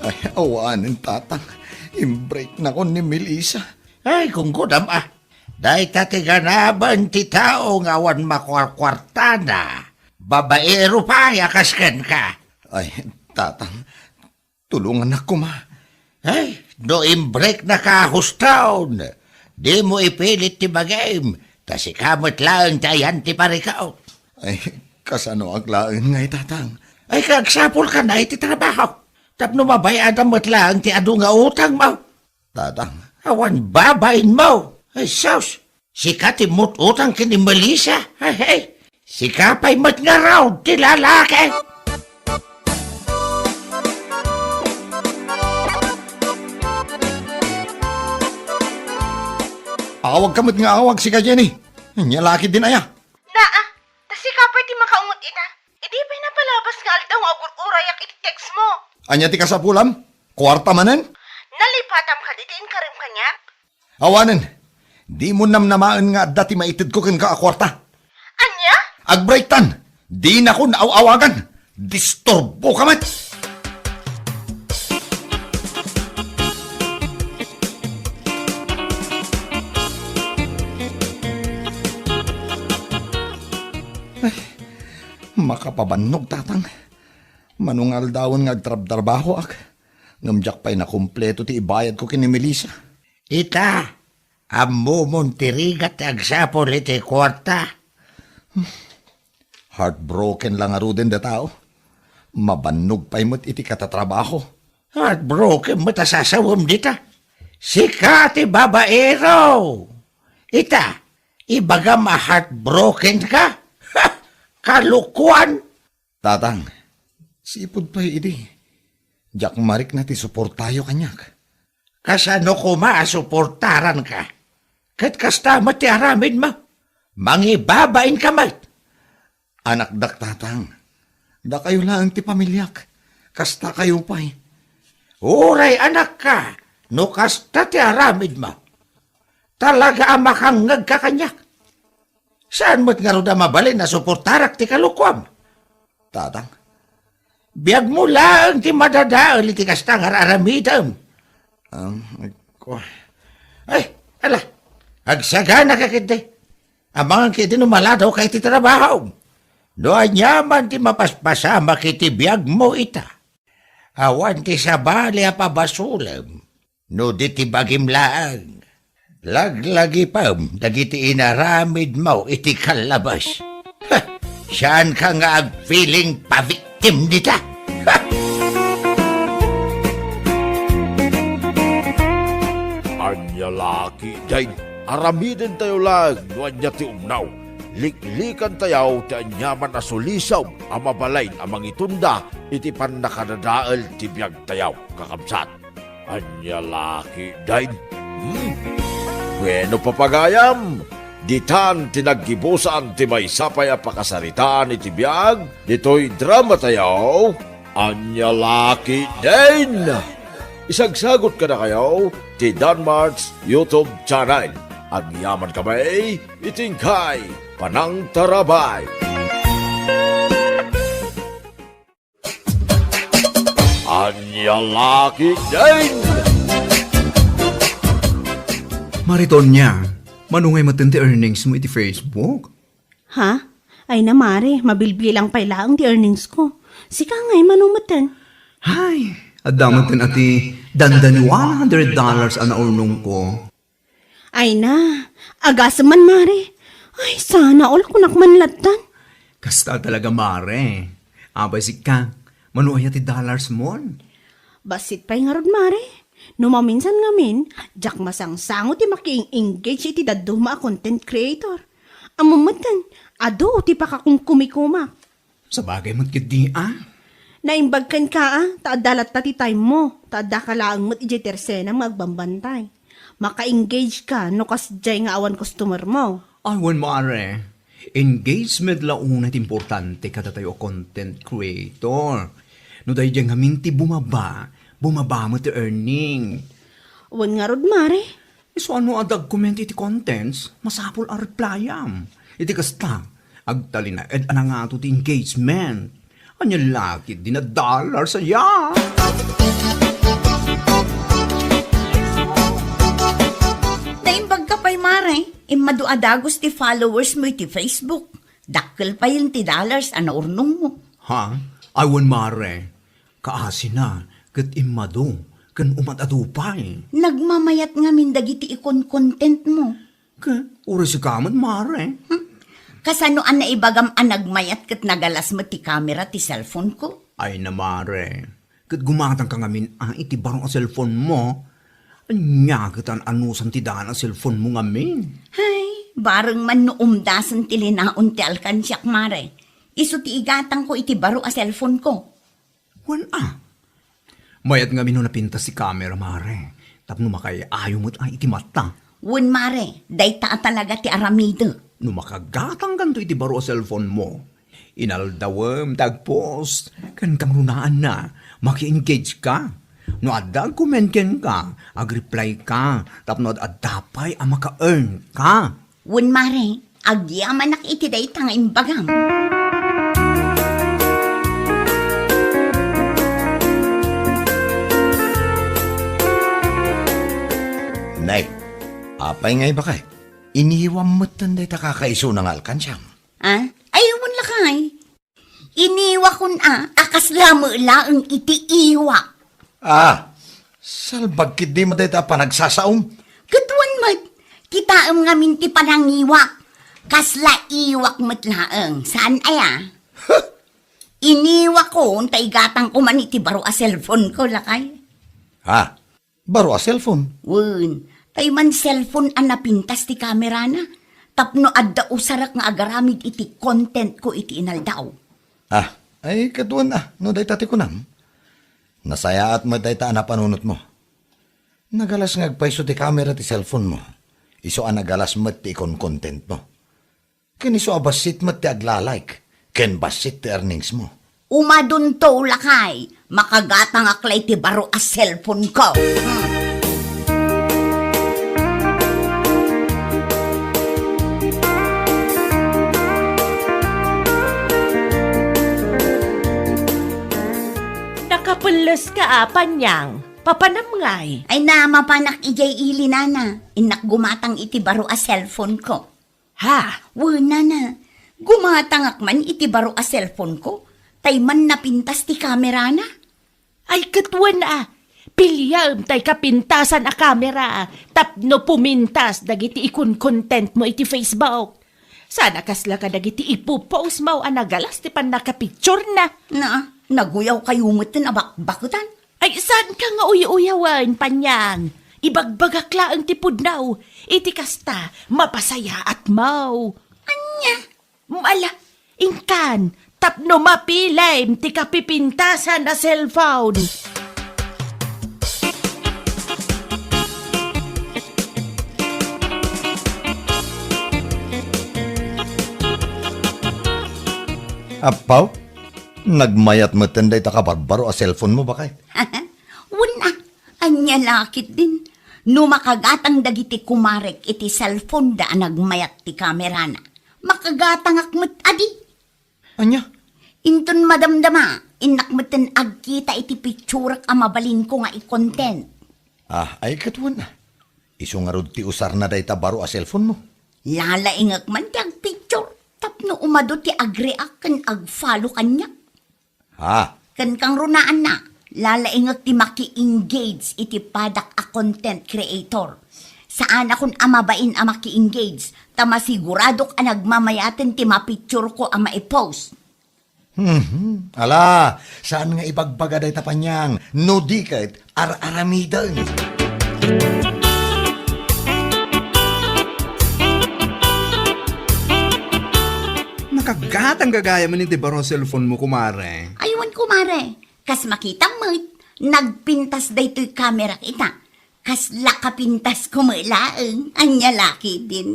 Ay, awanen, Tatang. Imbreaknakon ni Melissa. Ay, gunggodam a. Dayta ti ganaben ti tao nga awan makuarkuartana. Babaero pay a kas kenka. Ay, Tatang, tulongannak koma. Ay, no imbreaknaka a hustaon, dimo ipilit ti bagim, ta sika met laeng ti ayan ti parikut. Ay, kasanoak laeng ngay, Tatang? Ay, kagsapulkan iti trabaho. Tapno mabayadam met laeng ti adu nga utangmo. Tatang. Awan babainmo. Ay, sus! Sika ti mut-utang ken ni Melissa. Ay, ay. Sika pay met ngarud ti lalaki. Awagka met nga awag, sika, Jenny. Ania la ketdin aya? Naa, ta sika pay ti makaungot ita. Idi pay napalabas nga aldaw nga agur-urayak iti text mo. Ania ti kasapulam? Kuarta manen? Nalipatam kadi ti inkarem kaniak? Awanen, dimo namnamaen nga adda ti maitedko kenka a kuarta. Ania? Agbreaktan! Dinakon aw-awagan! Disturboka met! Ay, makapabannog, Tatang. Mano nga aldawen nga agtrabtrabahoak, ngem diak pay nakumpleto ti ibayadko ken ni Melissa. Ita, ammomon ti rigat ti agsapul iti kuarta. Heartbroken la ngaruden da tao. Mabannog pay met iti katatrabaho. Heartbroken met a sasawem dita. Sika ti babaero. Ita, ibagam a heartbroken ka? Ha! Kalokoan! Tatang, sipud pay idi, diak marikna ti suportayo kaniak. Kasano koma a suportaranka? Ket kasta met ti aramidmo. Mangibabainka met. Anakdak, Tatang. Dakayo laeng ti pamiliak. Kastakayo pay. Uray anakka, no kasta ti aramidmo. Talaga a makangngegka kaniak. Saan met ngarud a mabalin a suportarak ti kalokoam? Tatang, biagmo laeng ti madadael iti kasta nga ar-aramidem. Ang, ko. Ay, ala, agsaganaka ketdi. Amangan ketdi no maladawka iti trabaho. No aniaman ti mapaspasamak iti biagmo ita. Awan ti sabali a pabasolem. No di ti bagim laeng, laglagipem dagiti inaramidmo iti kallabas. Ha! Saanka nga agpiling pa-victim dita? Ha! Ania la ketdin, aramidentayo laeng no ania ti umnaw. Liklikantayo ti aniaman a sulisog a mabalin a mangitunda iti pannakadadael ti biagtayo, kakabsat. Ania la ketdin? Hmm? Bueno, papagayam, ditan ti naggibusan ti maysa pay a pakasaritaan iti biag ditoy dramatayo, Ania la ketdin? Isagsagot kadakayo ti Danmart's YouTube channel. Agyamankami iti inkay panangtarabay. Ania la ketdin? Mare Tonia, mano ngay metten ti earnings mo iti Facebook? Ha? Ay na, Mare, mabilbilang pay laeng ti earnings ko. Sika ngay, mano metten? Hay, adda metten a ti dandani one hundred dollars a naurnong ko. Ay na, agasem man, Mare. Ay, sana all kunak man lattan. Kasta talaga, Mare. Apay sika, mano aya ti dollars mon? Bassit pay ngarud, Mare. No maminsan ngamin, diak masangsango ti makieng-engage iti dadduma a content creator. Ammom metten, adu ti pakakumkumikomak. Sabagay met ketdi a. Naimbag kenka a, ta adda latta ti time mo, ta addaka laeng met idiay tersenam nga agbambantay. Maka-engage ka no kasdiay nga awan customer mo. Ay, wen, Mare. Engagement la unay ti importante kadatayo a content creator. No daydiay ngamin ti bumaba, bumaba met ti earning. Wen ngarud, Mare. Isu a no adda agcomment iti contents, masapul a replyam. Iti kasta, agtalinaed a nangato ti engagement. Ania la ketdi a dollars aya? Naimbagka pay, Mare. Immadu a dagus ti followers mo iti Facebook. Dakkel payen ti dollars a naurnong mo. Ha? Ay, wen, Mare. Kaasina ket immadu ken umad-adu pay. Nagmamayat ngamin dagiti ikon-content mo. Ket uray sika met, Mare. Hmm? Kasano a naibagam a nagmayat ket nagalas met ti kamera ti cellphone ko? Ay na, Mare. Ket gumatangka ngamin a iti baro a cellphone mo. Ania ket an-anusan ti daan a cellphone mo ngamin? Hay, bareng man no umdasen ti linaon ti alkansiak, Mare. Isu ti igatangko iti baro a cellphone ko. Wen a. Mayat ngamin no napintas ti kamera, Mare, tapno makaay-ayo met a iti mata. Wen, Mare, dayta a talaga ti aramidek. No makagatangkanto iti baro a cellphone mo, inaldawem ti agpost, ken kangrunaanna, maki-engage ka. No adda agcomment kenka, agreply ka, tapno ad-adda pay a maka-earn ka. Wen, Mare, agyamanak iti dayta nga imbagam. Nay, apay nga ibakay? Iniwam metten dayta kakaisuna nga alkansiam. Ah? Ay, wen lakay. Iniwakon a, a kasla met laeng iti iwak. Ah, salbag ketdi met dayta a panagsasaom. Ket wen met, kitaem ngamin ti panangiwak. Kasla iwak met laeng. Saan aya? Iniwakon ta igatangko man iti baro a cellphone ko, lakay. Ha? Baro a cellphone? Wen, tay man cellphone a napintas ti kamerana. Tapno adda usarek nga agaramid iti content ko iti inaldaw. Ah, ay, ket wen a, no dayta ti kunam. Nasayaat met dayta a napanunotmo. Nagalas nga agpayso ti kamera ti cellphone mo. Isu a nagalas met ti ikon-content mo. Ken isu a bassit met ti agla-like, ken bassit ti earnings mo. Umadunto, lakay, makagatangak la iti baro a cellphone ko. Hmm. Nakapelles ka a, Panyang. Papanam ngay? Ay na, mapanak idiay ili, nana. Innak gumatang iti baro a cellphone ko. Ha? Wen, nana. Gumatangak man iti baro a cellphone ko. Tay man napintas ti kamerana. Ay, ket wen a. Piliam tay kapintasan a kamera tapno pumintas dagiti ikon-content mo iti Facebook. Saan a kasla kadagiti ipopost mo a nagalas ti pannakapicturena. Na, naguyaw kayo met a bakbaketan. Ay, saan ka nga uy-uyawen, Panyang? Ibagbagak laeng ti pudno. Iti kasta, mapasayaat mo. Ania? Ala, inkan, tapno mapilem ti kapipintasan a cellphone. Appaw, nagmayat metten dayta kabarbaro a cellphone mo, bakay? Wen a, ania la ketdin? No makagatang dagiti kumarek iti cellphone da a nagmayat ti kamerana, makagatangak met adi. Ania? Inton madamdama, innak metten agkita iti pitsurak a mabalinko nga i-content. Ah, ay ket wen. Isu ngarud ti usarna dayta baro a cellphone mo. Lalaingek man ti agpicture tapno umadu ti agreact ken agfollow kaniak. Ha? Ken kangrunaanna, lalaingek ti maki-engage iti padak a content creator. Saanakon a mabain a maki-engage, ta masiguradok a nagmamayaten ti mapicture ko a maipost. Mhm. Ala, saan nga ibagbaga dayta, Panyang, no di ket ar-aramiden. Nakagatang gagayamen iti baro a cellphone mo, kumare. Ay wen, kumare. Kas makitam met, nagpintas daytoy kamerak ita. Kasla kapintas ko met laeng, ania la ketdin.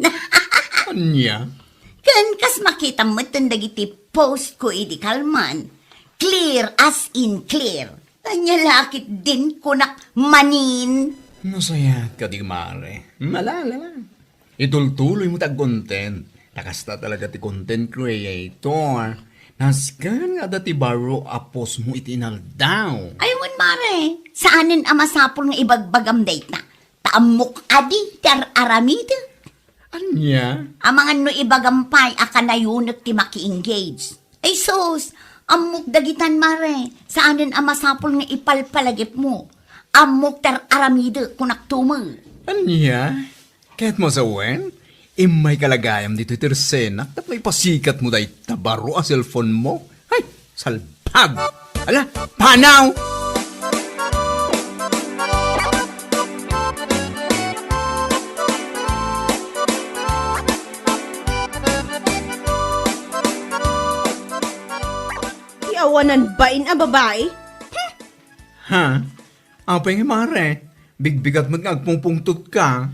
Ania? Ken kas makitam metten dagiti post ko idi kalman, clear as in clear. Ania la ketdin kunak manin. Nasayaat kadi, mare. Malala. Itultuloy mo ti agcontent. Ta kasta talaga ti content creator. Nasken nga adda ti baro a post mo iti inaldaw. Ay wen, mare, saanen a masapul nga ibagbagam dayta. Ta ammok adi ti ar-aramidek. Ania? Amangan no ibagam pay a kanayonek ti maki-engage. Ay sus, ammok dagitan, mare. Saanen a masapul nga ipalpalagipmo. Ammok ti ar-aramidek, kunak tumo. Ania? Ket masawen, immayka la gayam ditoy tersenak tapno ipasikatmo dayta baro a cellphone mo. Hay, salbag! Ala, panaw! Ti awanan bain a babai? Ha? Apay nga, mare? Bigbigat met nga agpungpungtot ka.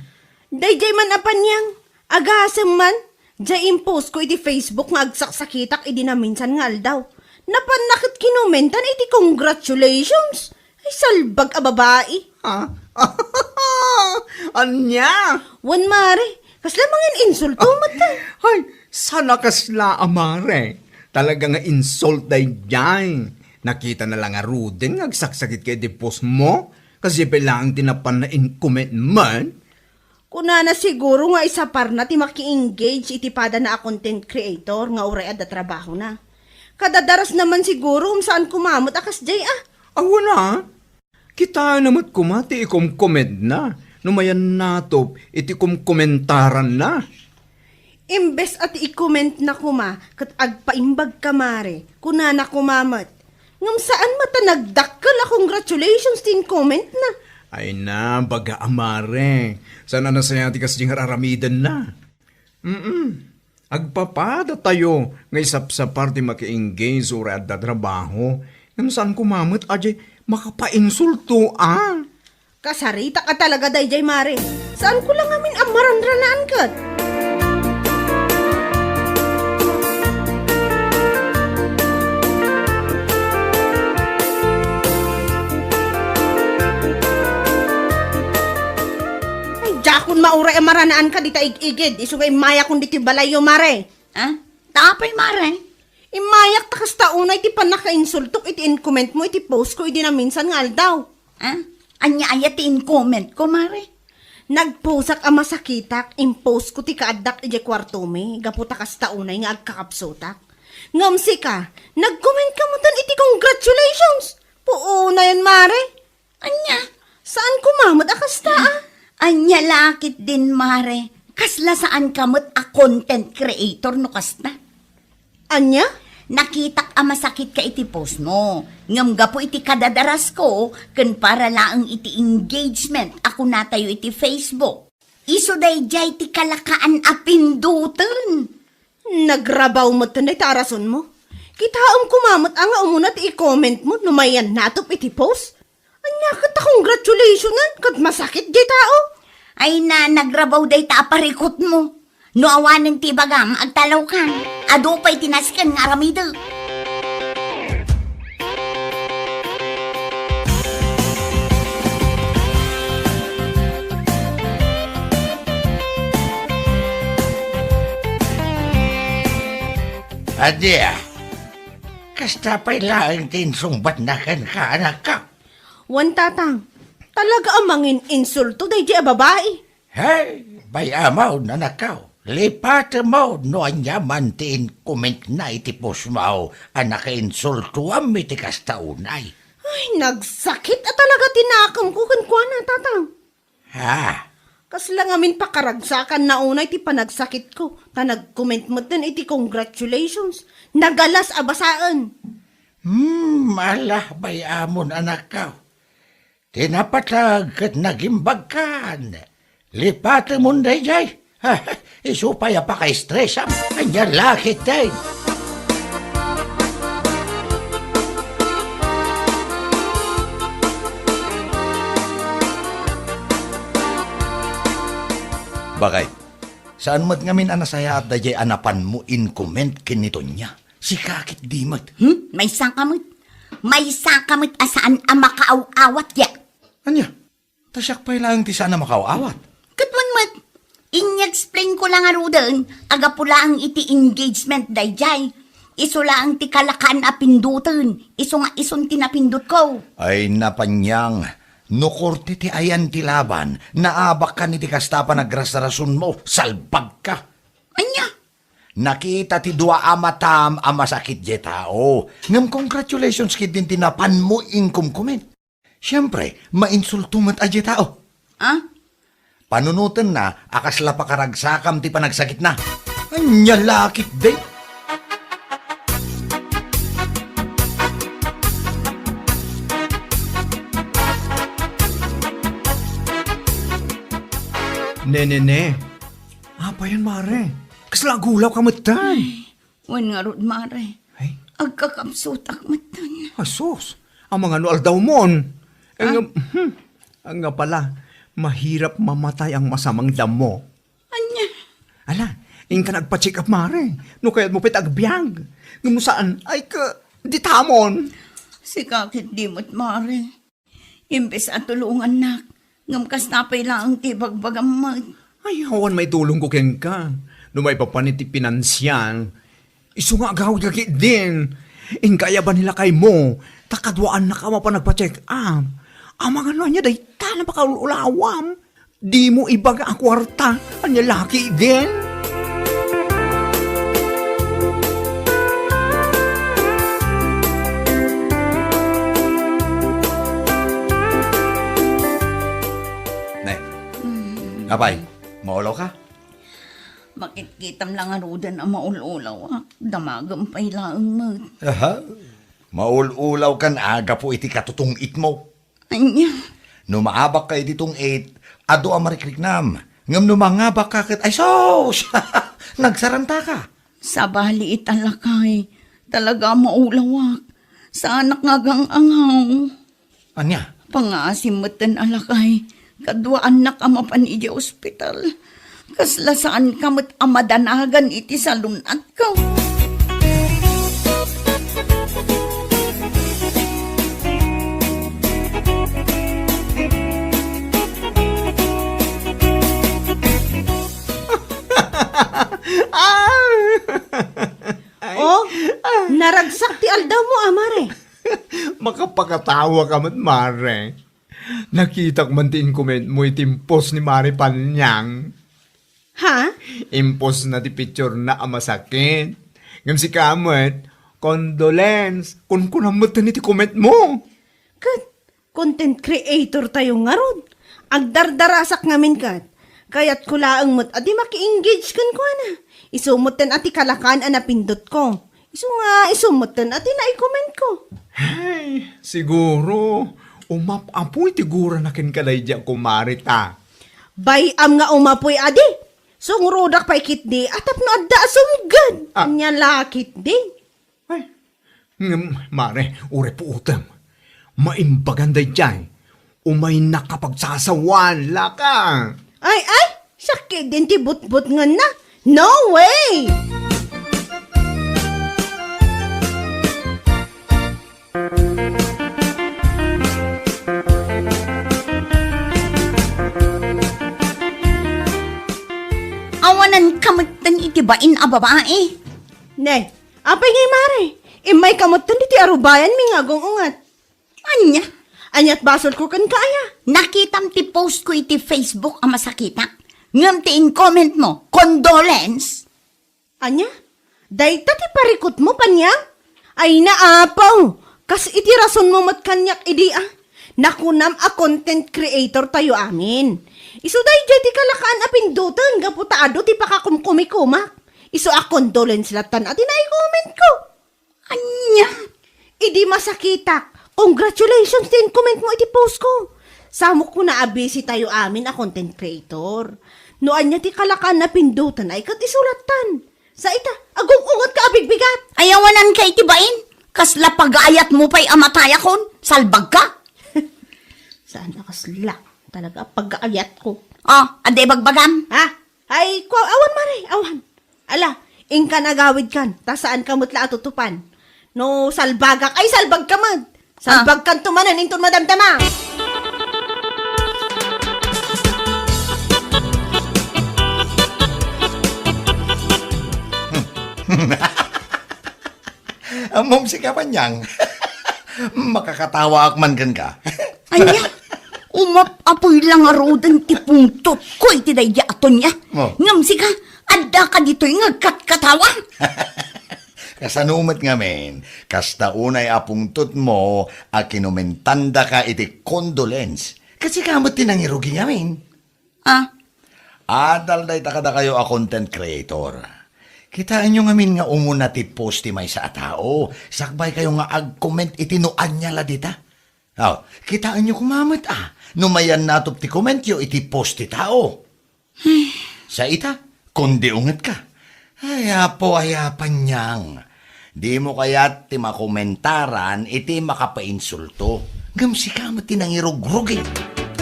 Daydiay man a Panyang, agasem man, diay impost ko iti Facebook nga agsaksakitak idi naminsan nga aldaw. Napanna ket kinumentan iti congratulations. Ay, salbag a babai. Ha? Ania? Wen, mare, kasla mangin insulto met. Ay, saan a kasla a mare. Talaga nga insult daydiay. Nakitana la ngaruden nga agsaksakit ka iti post mo. Kasdiay pay laeng ti napanna in-comment man. Kunana siguro nga isaparna ti maki-engage iti padana a content creator nga uray adda trabahona. Kadadarasna man siguro, um, saan koma met a kasdiay, a? Awan a. Kitaenna met koma ti ikomkomentna no mayan natop iti komkomentaranna. Imbes a ti ikomentna koma ket agpaimbagka, Mare, kunana koma met, ngem saan met a nagdakkel a congratulations ti inkomentna. Ay na, baga a, Mare. Saan a nasayaat ti kasdiay nga ar-aramidenna. Mm. Agpapadatayo nga isapsapar ti maki-engage uray adda trabaho. Ngem saan koma met a diay makapainsulto a. Kasaritak a talaga daydiay, Mare. Saanko la ngamin a maranranaan ket. Ay, diakon mauray a maranaanka dita ig-igid, isu nga immayakon ditoy balayyo, Mare. Ah? Ta apay, Mare? Immayak ta kasta unay ti pannakainsultok iti inkomentmo iti postko idi naminsan nga aldaw. Ah? Ania aya ti inkomentko, Mare? Nagpostak a masakitak, impostko ti kaaddak idiay kuartomi, gapu ta kasta unay nga agkakapsutak. Ngem sika, nagkomentka metten iti congratulations! Puonayen, Mare! Ania? Saan koma met a kasta, a? Ania la ketdin, Mare? Kasla saanka met a content creator no kasta? Ania? Nakitak a masakitka iti postmo. Ngem gapu iti kadadarasko, ken para laeng iti engagement a kunatayo iti Facebook, isu daydiay ti kalakaan a pindoten. Nagrabaw metten dayta a rasonmo. Kitaem koma met a nga umuna ti i-commentmo no mayan natop iti post. Ania ket a congratulationan ket masakit diay tao? Ay na, nagrabaw dayta a parikutmo. No awanen ti ibagam, agtalawkan. Adu pay ti nasken nga aramidek. Ania, kasta pay laeng ti insungbatna kenka, anakko? Wen, Tatang, talaga a mangin-insulto daydiay a babai. Hey, bay-amon, anakko. Lipatemon no ania man ti inkomentna iti postmo a nakainsultoam iti kasta unay. Ay, nagsakit a talaga ti nakemko kenkuana, Tatang. Ha? Kasla ngamin pakaragsakanna unay ti panagsakitko, ta nagcomment metten iti congratulations. Nagalas a basaen. Hmm, ala, bay-amon, anakko. Ti napateg ket nagimbagkan. Lipatemon daydiay. Isu pay a pakaestresam. Ania la ketdin? Bakay, saan met ngamin a nasayaat daydiay a napanmo in-comment ken ni Tonia? Sika ketdi met. Hmm? Maysaka met. Maysaka met a saan a makaaw-awat, ya. Ania? Ta siak pay laeng ti saan a makaaw-awat. Ket wen met, in-explainko la ngaruden a gapu laeng iti engagement daydiay. Isu laeng ti kalakaan a pindoten, isu nga isun ti napindotko. Ay, napaniang, no korte ti ayan ti laban, naabakkan iti kasta a panagrasrasonmo, salbagka. Ania? Nakita ti dua a matam a masakit diay tao. Ngem congratulations ketdin ti napanmo in-comment. Siempre, mainsulto met a diay tao. Ah? Panunotenna a kasla pakaragsakam ti panagsakitna. Ania la ketdin? Ne, ne, ne. Apayen, Mare? Kasla agulawka metten? Ay, wen ngarud, Mare. Ay? Agkakapsutak metten. Asus, amangan no aldawmon. Eh, Ah? nga, hmm, nga pala, mahirap mamatay ang masamang damo. Ania? Ala, inka nagpa-check up, Mare. No kayatmo pay ta agbiag. Ngem no saan, ay ka, ditamon. Sika ketdi met, Mare. Imbes a tulongannak, ngem kasta pay laeng ti ibagbagam met. Ay, awan maitulongko kenka. No maipapan iti pinansial, isu nga agawidka ketdin. Inka aya ba ni lakaymo, ta kaduaannak a mapan nagpa-check up. Amangan no ania dayta a napakaul-ulawam. Dimo ibaga a kuarta, ania la ketdin? Apay, maulawka? Makitkitam la ngaruden a maul-ulawak. Damagem pay laeng met. Aha. Maul-ulawkan a gapu iti katutong-itmo. Ania? No maabakka iti tong-it, adu a marikriknam. Ngem no mangabakka ket, ay sus! Nagsarantaka. Sabali ita, lakay. Talaga a maulawak. Saanak nga agang-angaw. Ania? Pangaasim metten a, lakay. Kaduaannak a mapan idiay ospital. Kasla saanka met a madanagan iti salun-atko. Ah! Ay. Oh, naragsak ti aldawmo, a, mare. Makapakatawa ka met, mare. Nakitak man ti inkomentmo iti impos ni Mare Panyang. Ha? Impos na ti picture na a masakit. Ngem sika met, condolence, kunkunam met iti comment mo. Ket, content creator tayo ngarud. Agdardarasak ngamin ket. Kayatko laeng met a di maki-engage kenkuana. Isu metten a ti kalakan a napindotko. Isu nga, isu metten a ti naikomentko. Ay, siguro, umap-apoy ti gurana kenka daydi a kumare ta. Bay-am nga umapoy adi. Sungrudak pay ketdi, a tapno adda a sumged. Ah. Ania la ketdi. Ay, ngem, mare, uray puotem. Maimbagan daydiay. Umaynak a pagsasawan, laka. Ay, ay, sakit din ti butbutngenna. No way! Awanan ka metten iti bain a babae. Ne, apay ngay, mare? Immay ka metten iti arubayanmi nga agung-unget. Ania? Aniat basolko kenka, aya? Nakitam ti post ko iti Facebook a masakitak. Ngem ti incomment mo, condolence? Ania? Dayta ti parikutmo, Panyang? Ay, naapaw! Kas iti rasonmo met kaniak idi, a. Nakunam a content creator tayo amin. Isu daydiay ti kalakaan a pindoten gapu ta adu ti pakakumkumikumak. Isu a condolence lattan a ti naikomentko. Ania? Idi masakitak, congratulations ti incomment mo iti post ko. Samok kuna a busy tayo amin a content creator. No ania ti kalakan a pindoten ay ket isu lattan. Sa ita, agung-unget ka a bigbigat. Ayawanan ka iti bain. Kasla pagaayat mo pay a matayakon. Salbag ka. Saan a kasla? Talaga, pagaayat ko. Oh, adi bagbagam? Ha? Ay, kwa, awan, mare, awan. Ala, inkan agawidkan, ta saan ka met la a tutupan. No salbagak, ay salbag ka met. Ah. Salbagkanto manen inton madamdama. Ammom sika, Panyang. Makakatawaak man kenka. Ania? Umap-apoy la ngaruden ti pungtotko iti daydi a Tonia. Oh. Ngem sika, adda ka ditoy nga agkatkatawa. Kasano met ngamin, kasta unay a pungtotmo a kinomentandaka iti condolence. Ket sika met ti nangirugi ngamin. Ah. Adal dayta kadakayo a content creator. Kitaenyo ngamin nga umuna ti post ti maysa a tao, sakbay kayo nga ag-comment iti no ania la dita. Aw, kitaenyo koma met a, no mayannatop ti commentyo iti post ti tao. Sa ita, kundi unget ka. Ay, apo, ay, a Panyang. Dimo kayat ti makomentaran iti makapainsulto. Ngem sika met ti nangirugrugi.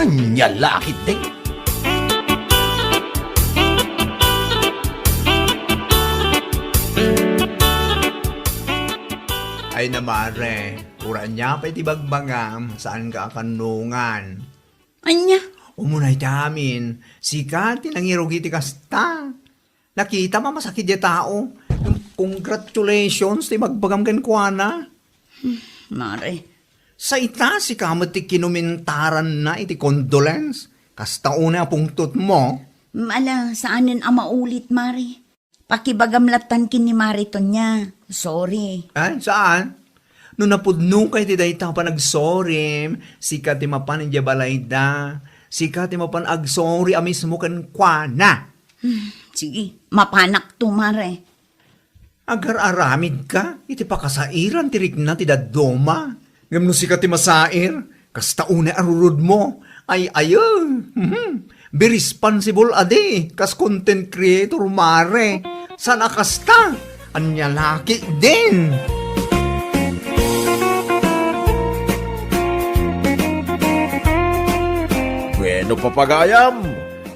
Ania la a ketdi? Ay na, mare, uray ania pay ti bagbagam, saanka a kannungan. Ania? Umunay ti amin, sika ti nangirugi ti kasta. Nakitam a masakit diay tao. Congratulations ti bagbagam kenkuana. Hmm, mare. Sa ita, sika met ti kinomentaranna iti condolence. Kasta unay a pungtotmo. Ala, saanen a maulit, mare. Pakibagam lattan ken ni Mare Tonia. Sorry. Ay, saan? No napudnoka iti dayta a panagsorim, sika ti mapan idiay balayda. Sika ti mapan agsorry a mismo kenkuana. Hmm, sige, mapanakto, Mare. Agar-aramidka iti pakasairan ti rikna ti dadduma. Ngem no sika ti masair, kasta unay a rurudmo. Ay, ayo. Mhm. Be responsible a di, kas content creator, Mare. Saan a kasta? Ania la ketdin? Bueno, papagayam,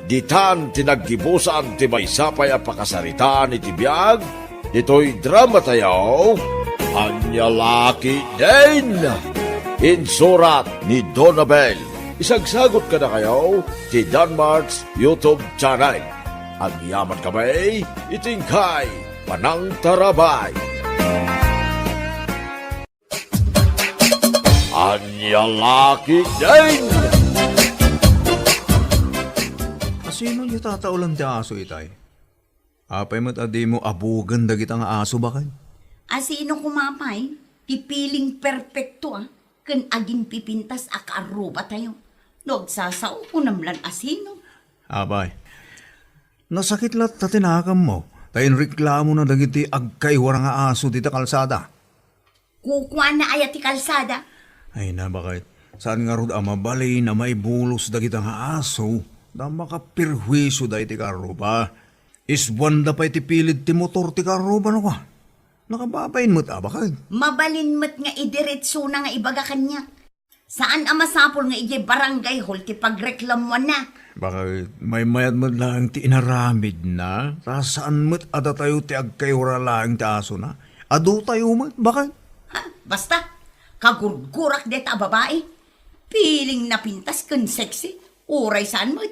ditan ti naggibusan ti maysa pay a pakasaritaan iti biag ditoy dramatayo, Ania la ketdin? Insurat ni Donabel. Isagsagot kadakayo ti Danmart's YouTube channel. Agyaman kami iti inkay panangtarabay. Ania la ketdin? Asino nga tataolan ti aso itay? Apay met a dimo abugen dagita nga aso, baket? Asino koma pay ti piling perpekto a ken aginpipintas a kaarrubatayo? No agsasao, kunam lan asino. Apay, nasakit latta ti nakammo, ta inreklamona dagiti agkaiwara nga aso dita kalsada. Kukuana aya ti kalsada? Ay na, baket. Saan ngarud a mabalin a maibulos dagita nga aso, ta makaperhuisio da iti kaarruba. Isbuanda pay ti pilid ti motor ti kaarruba, no ka? Nakababain met a, baket. Mabalin met nga idiretsona nga ibaga kaniak. Saan a masapul nga idiay barangay hall ti pagreklamuanna. Baket, maymayat met laeng ti inaramidna, ta saan met a datayo ti agkaiwara laeng ti asona. Adotayo met, baket. Ha, basta, kagurgurak deta a babai. Piling napintas ken sexy, uray saan met.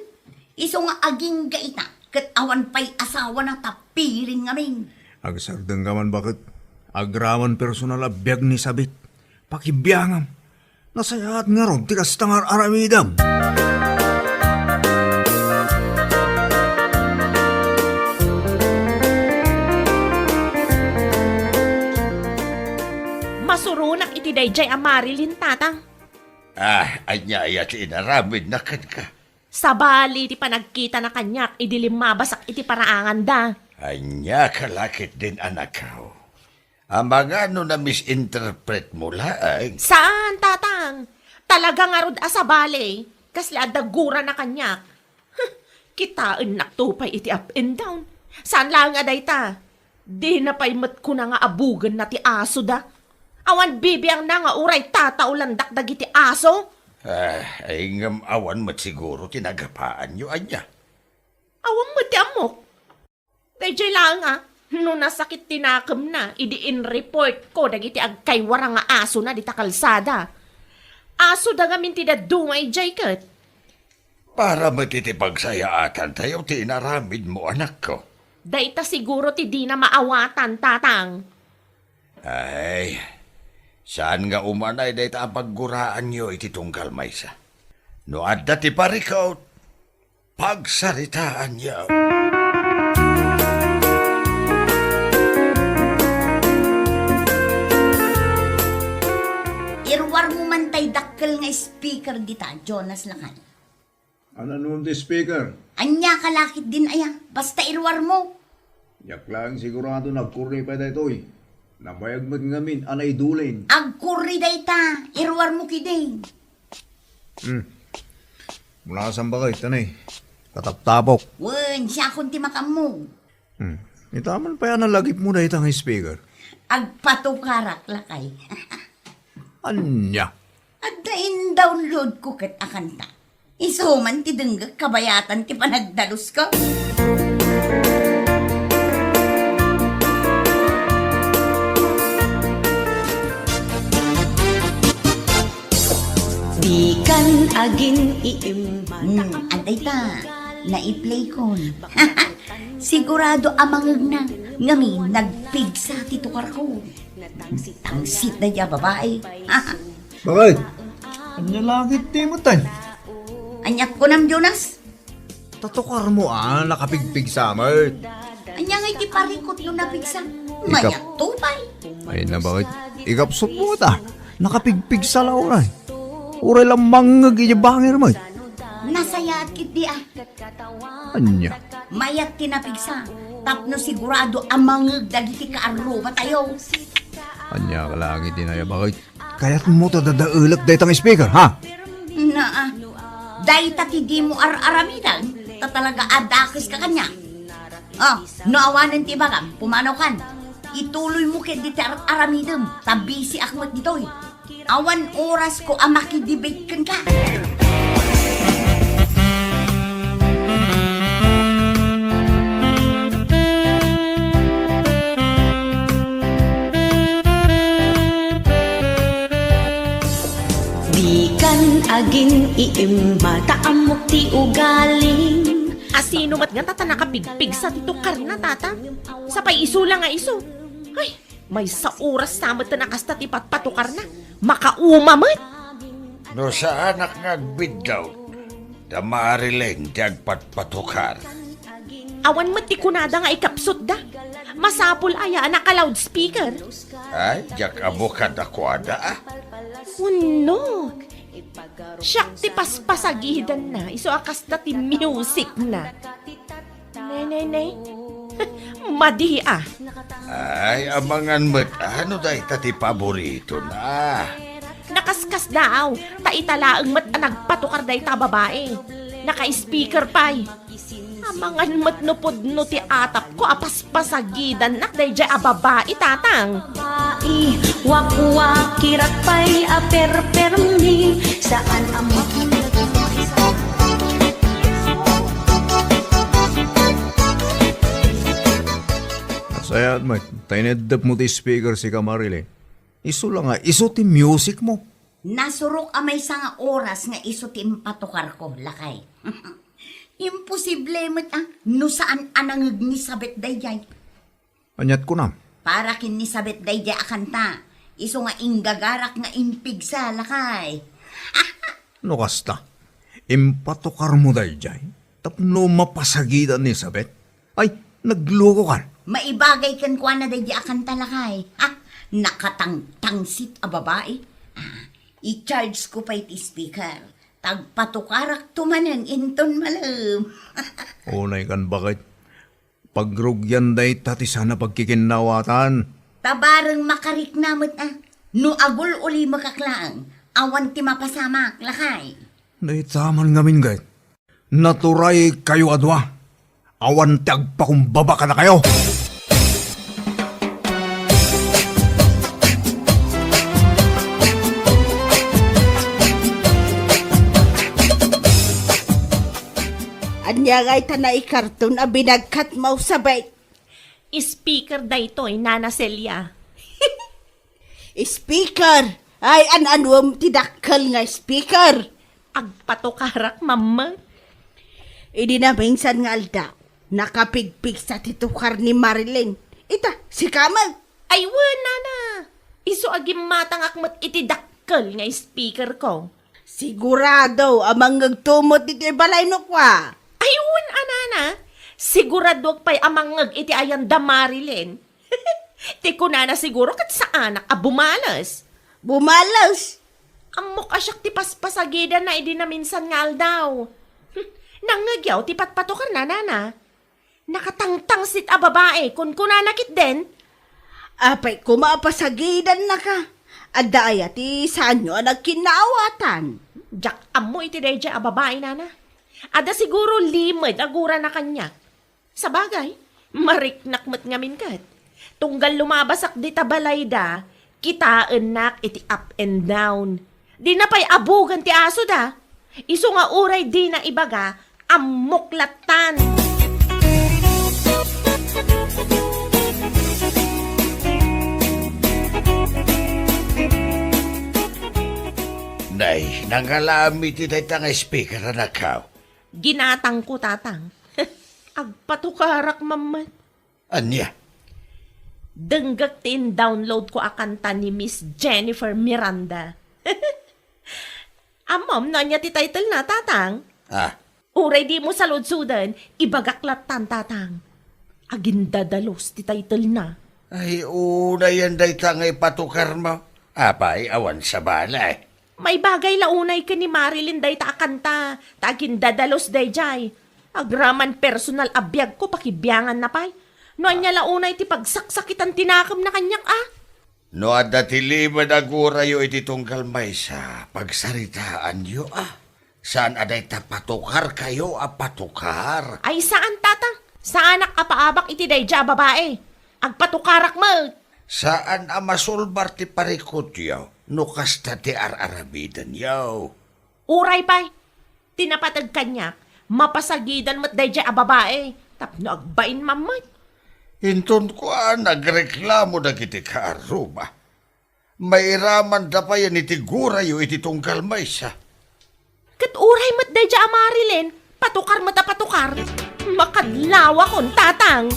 Isu nga agingga ita, ket awan pay asawana ta piling ngamin. Agsardengka man, baket. Agraman personal a biag ni sabit. Pakibiangam. Nasayaat ngarud ti kasta nga ar-aramidem. Masuronak iti daydiay a Marilyn, Tatang. Ah, ania aya ti inaramidna kenka? Sabali ti panagkitana kaniak idi limmabasak iti paraanganda. Ania ka la ketdin, anakko? Amangan no na-misinterpretmo laeng? Saan, Tatang. Talaga ngarud a sabali. Kasla adda gurana kaniak. Huh, kitaennakto pay iti up and down. Saan laeng a dayta. Dina pay met kuna nga abugenna ti asoda. Awan bibiangna nga uray tataolandak dagiti aso. Ah, ay ngem awan met siguro ti nagapaanyo, ania? Awan met ti ammok. Daydiay laeng a, no nasakit ti nakemna idi inreportko dagiti agkaiwara nga asona dita kalsada. Asoda ngamin ti dadduma idiay ket. Para met iti pagsayaatantayo ti inaramidmo, anakko. Dayta siguro ti dina maawatan, Tatang. Ay, saan nga umanay dayta a pagguraanyo iti tunggal maysa? No adda ti parikut, pagsaritaanyo. Iruarmo man tay dakkel nga speaker dita, Jonas, lakay. Ania no ti speaker? Ania ka la ketdin aya? Basta iruarmo. Diak laeng sigurado nga agkurri pay daytoy. Nabayag met ngamin a naidulin. Agkurri dayta, iruarmo ketdi. Hmm. Mula saan ba kayo, tanay? Kataptapok. Wen, siakon ti makaammo. Hmm. Ita man pay a nalagipmo dayta nga speaker. Agpatukarak, lakay. Ania? Adda in-download ko ket a kanta. Isu man ti denggek kabayatan ti panagdalusko. Dikan agin-iimmat. Hmm, adda ita. Naiplay kon. Sigurado a mangngegna. Ngamin, nagpigsa ti tukarko. Tangsit daydiay a babai. Bakit? Ania la ketdi met, tay? Ania kunam, Jonas? Ta tukarmo a nakapigpigsa met. Ania ngay ti parikut no napigsa? Ikap- Mayat to pay. Ay na, bakit? Ikapsutmo ta. Nakapigpigsa la uray. Uray la mangngeg idiay bangir met. Nasay Mayat ketdi a. Ania? Mayat ti napigsa. Tapno sigurado a mangngeg dagiti kaarrubatayo. Ania ka laeng iti naibaga? Kayatmo ta dadaelek dayta nga speaker, ha? Naa. Dayta ti dimo ar-aramiden. Ta talaga a dakeska kaniak. Ah, no awanen ti ibagam, pumanaw kan. Ituloymo ketdi ti ar-aramidem, ta busy ak met ditoy. Awan orasko a makidebate kenka. Dikan agin-iimma, ta ammok ti ugalim. Asino met nga tata nakapigpigsa ti tukarna, tata? Sapay isu la nga isu. Ay, maysa oras sa met a kasta ti patpatukarna. Makauma met. No saanak nga agbiddaw, da Marilyn ti agpatpatukar. Awan met ti kunada nga ikapsutda. Masapul aya a naka-loudspeaker? Ay, diak ammo kadakuada, a. Wenno, siak ti paspasagidanna, isu a kasta ti music na. Nay, nay, nay. Madi a. Ay, amangan met, ano dayta ti paboritona? Nakaskasdaaw, ta ita laeng met a nagpatukar dayta a babai. Naka-speaker pay. Amangan met no pudno ti atapko a paspasagidannak daydiay a babai, tatang. Babai, wakwakirak pay a perpermi, saan a makita. Nasayaat met, ta ineddepmo ti speaker, sika Marilyn. Isu la nga, isu ti music mo. Nasurok a maysa nga oras nga isu ti impatukarko, lakay. Imposible met a, no saan a nangngeg ni Sabet daydiay. Aniat kunam? Para ken ni Sabet daydiay a kanta, isu nga inggagarak nga impigsa, lakay. No kasta, impatukarmo daydiay tapno mapasagidan ni Sabet? Ay, naglukokan. Maibagay kenkuana daydiay a kanta, lakay. Ha? Nakatangtangsit a babai. Ah, i-charge ko pay ti speaker. Tagpatukarakto manen inton malem. Unay kan, baket. Pagrugian dayta ti saan a pagkikinnawatan. Ta bareng makarikna met a. No agul-ulimekak laeng, awan ti mapasamak, lakay. Dayta man ngamin, ket naturay kayo a dua. Awan ti agpakumbaba kadakayo. Ania ngay ta naikarton a binagkat mo, Sabet? Speaker daytoy, Nana Celia. Speaker? Ay, an-anuem ti dakkel nga speaker? Agpatukarak, Mama. Idi naminsan nga aldaw, nakapigpigsa ti tukar ni Marilyn. Ita, sika met. Ay, wen, Nana. Isu a gimmatangak met iti dakkel nga speaker ko. Sigurado a mangngegto met iti balayno kua. Ay, wen a, Nana. Siguradoak pay a mangngeg iti ayan da Marilyn. Ti kunana siguro ket saanak a bumales. Bumales? Ammok a siak ti paspasagidanna idi naminsan nga aldaw. Hmm, nangngegyo ti patpatukarna, Nana. Nakatangtangsit a babai, kunkunana ketdin. Apay koma a pasagidannaka. Adda aya ti saanyo a nagkinnaawatan? Diak ammo iti daydiay a babai, Nana. Adda siguro limed a gurana kaniak. Sabagay, mariknak met ngamin ket. Tunggal lumabasak dita balayda, kitaennak iti up and down. Dina pay abugen ti asoda. Isu nga uray dina ibaga, ammok lattan. Nay, nangalam iti dayta nga speaker, anakko. Ginatangko, tatang. Agpatukarak mammet. Ania? Denggek ti in-download ko a kanta ni Miss Jennifer Miranda. Ammom no ania ti title na, tatang? Ah. Uray dimo saludsoden, ibagak lattan, tatang. Agindadalus ti title na. Ay, unayen dayta nga ipatukarmo. Apay, awan sabali. Maibagay la unay ken ni Marilyn dayta a kanta, ta agindadalus daydiay. Agraman personal a biagko, pakibianganna pay. No ania la unay ti pagsaksakitan ti nakemna kaniak, a? No adda ti limed a gurayo iti tunggal maysa, pagsaritaanyo, a? Saan a dayta patukarkayo a patukar? Ay, saan, Tatang. Saanak a paabak iti daydiay a babai. Agpatukarak met. Saan a masulbar ti parikutyo no kasta ti ar-aramidenyo. Uray pay, ti napateg kaniak, mapasagidan met daydiay a babai tapno agbain mammet. Inton kuan, agreklamo dagiti kaarruba. Mairamanda payen iti gurayo iti tunggal maysa. Ket uray met daydiay a Marilyn, patukar met a patukar. Makadlawakon, Tatang.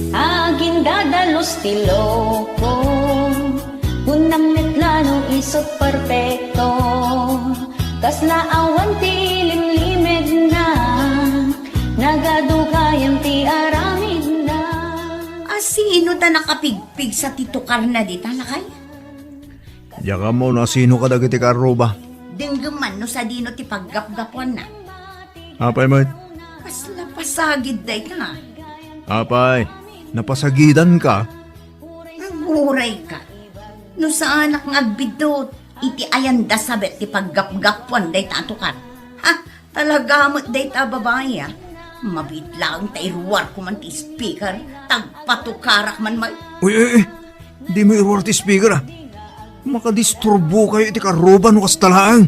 Agindadalus ti loko, kunam met la no isut' perfecto. Kasla awan ti limlimedna, nagadu gayam ti aramidna. A, sino ta nakapigpigsa ti tukarna dita, lakay? Diak ammo no asino kadagiti kaarruba. Denggem man no sadino ti paggapgapuanna. Apay met? Kasla pasagid dayta. Apay, napasagidanka? Agurayka. No saanak nga agbiddut, iti ayanda sabet ti paggapgapuan dayta a tukar. Ha? Talaga met dayta a babai, a. Mabiit laeng ta iruarko man ti speaker, ta agpatukarak man met. Uy, uy, uy! Dimo iruar ti speaker, a. Makadisturbokayo iti kaarruba no kasta laeng.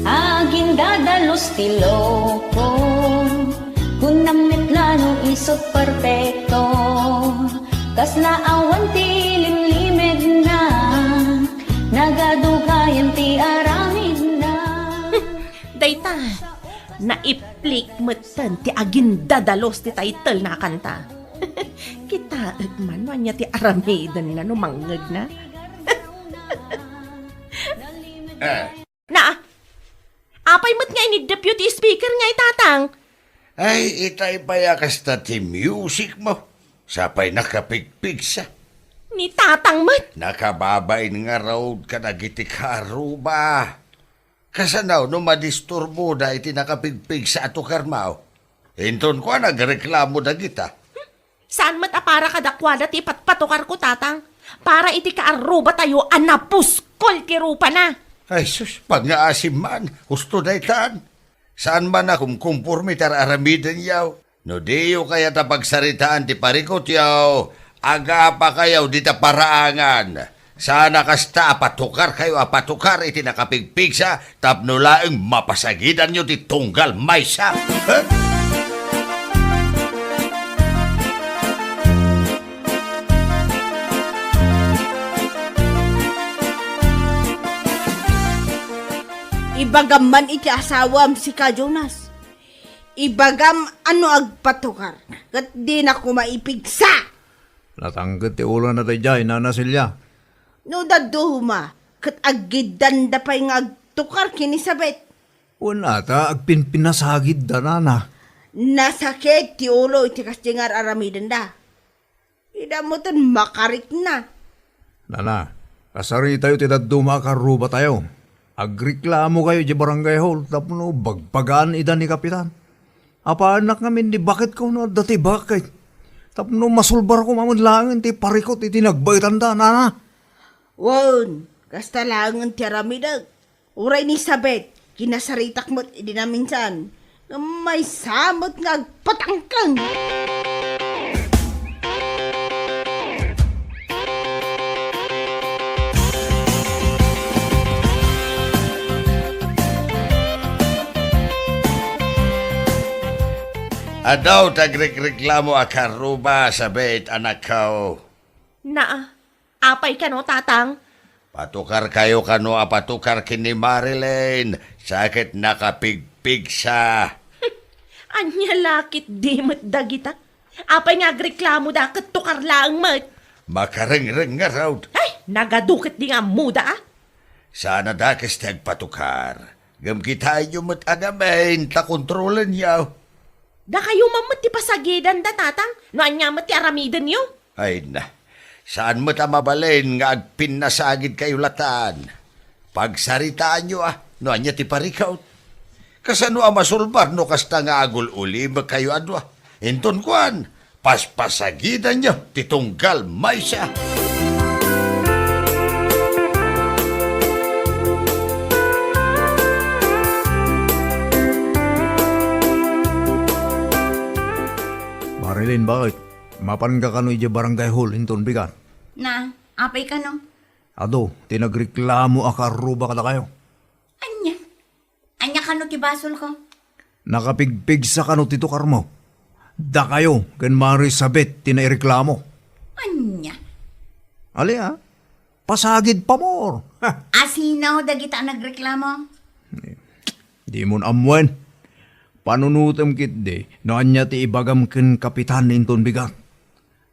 Agindadalus ti loko, kunam met la no isut' perfecto. Kasla awan ti limlimedna, nagadu gayam ti aramidna. Dayta, naiplik metten ti agindadalus ti title na a kanta. Kitaek man no ania ti aramidenna no mangngegna. Eh. Na, apay met nga iniddepyo ti speaker nga itatang? Ay, itay pay a kasta ti music mo. Sapay nakapigpigsa. Ni tatang met. Nakababain ngarud kadagiti kaarruba. Kasano no madisturboda iti nakapigpigsa a tukarmo? Inton kuan, agreklamo dagita. Saan met a para kadakuada ti ipatpatukarko, tatang. Para iti kaarrubatayo a napuskol ti rupana. Ay sus, pangngaasim man, husto daytan. Saan man a kumkumporme ti ar-aramidenyo. No diyo kayat a pagsaritaan ti parikutyo, agapakayo dita paraangan. Saan a kasta a patukarkayo a patukar iti nakapigpigsa tapno laeng mapasagidanyo ti tunggal maysa. Huh? Ibagam man iti asawam, sika Jonas. Ibagam a no agpatukar, ket dina koma ipigsa. Natangket ti ulona daydiay, Nana Celia. No dadduma, ket aggiddanda pay nga agtukar ken ni Sabet. Wen ata, agpinpinasagidda, Nana. Nasakit ti ulo iti kasdi nga ar-aramidenda. Ida metten makarikna. Nana, kasaritayo ti dadduma a karrubatayo. Agreklamokayo idiay barangay hall tapno bagbagaan ida ni Kapitan. Apaannak ngamin ni baketko no adda ti baket. Tapno masulbarko man laengen ti parikut iti nagbaetanda, Nana. Wen, kasta laengen ti aramidek. Uray ni Sabet, kinasaritak met idi naminsan. Ngem maysa met nga agpatangkeng. Adu ti agrekreklamo a karruba, Sabet, anakko. Naa, apay kano, Tatang? Patukarkayo kano a patukar ken ni Marilyn, sa ket nakapigpigsa. Ania la ketdi met dagita? Apay nga agreklamoda ket tukar laeng met? Makarengreng nga raw. Ay! Nagadu ketdi nga ammoda, a? Saan a dakes ti agpatukar. Ngem kitaenyo met a ngamin ta kontrolenyo. Dakayo man met ti pasagidanda, Tatang, no ania met ti aramidenyo? Ay na, saan met a mabalin nga agpinnasagidkayo latan. Pagsaritaanyo a, no ania ti parikut. Kasano a masulbar no kasta nga agul-ulimekkayo a dua? Inton kuan, paspasagidanyo ti tunggal maysa. Marilyn, bakit? Mapanka kano idiay barangay hall inton bigat? Na, apay kano? Adu ti nagreklamo a kaarruba kadakayo. Ania? Ania kano ti basolko? Nakapigpigsa kano ti tukarmo? Dakayo ken Marisabet ti naireklamo. Ania? Ali, a? Pasagid pamor. Ha! Asino dagita a nagreklamo? Dimon ammoen. Panunotem ketdi no ania ti ibagam ken Kapitan inton bigat.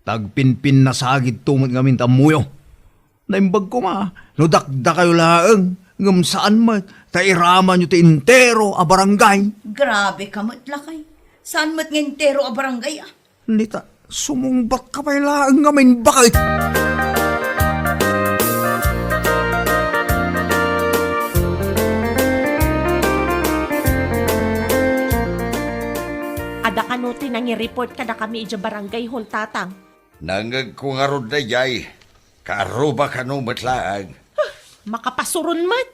Ta agpinpinnasagidto met ngamin ti ammoyo. Naimbag koma no dakdakayo laeng, ngem saan met ta iramanyo ti entero a barangay. Grabe ka met, lakay. Saan met nga entero a barangay, a? Nita, sumungbat ka pay laeng ngamin, bakit? Adda kano ti nangi-report kadakami idiay barangay hall, Tatang. Nangngegko ngarud daydiay. Kaarruba kano met laeng. Makapasuron met.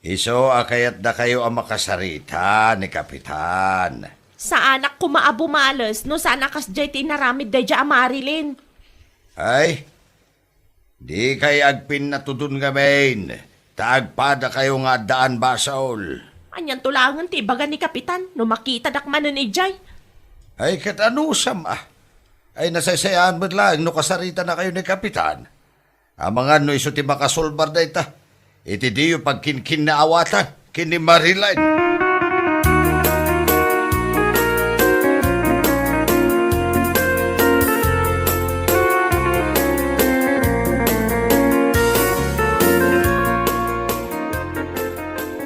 Isu a kayatdakayo a makasarita ni Kapitan. Saanak koma a bumales no saan a kasdiay ti inaramid daydiay a Marilyn. Ay, dikay agpinnatudon ngamin, ta agpadakayo nga addaan basol. Anianto laengen ti ibaga ni Kapitan no makitadak manen idiay? Ay, ket anusam a. Ay, nasaysayaan met laeng no kasaritanakayo ni Kapitan. Amangan no isu ti makasulbar dayta iti diyo pagkinkinnaawatan ken ni Marilyn.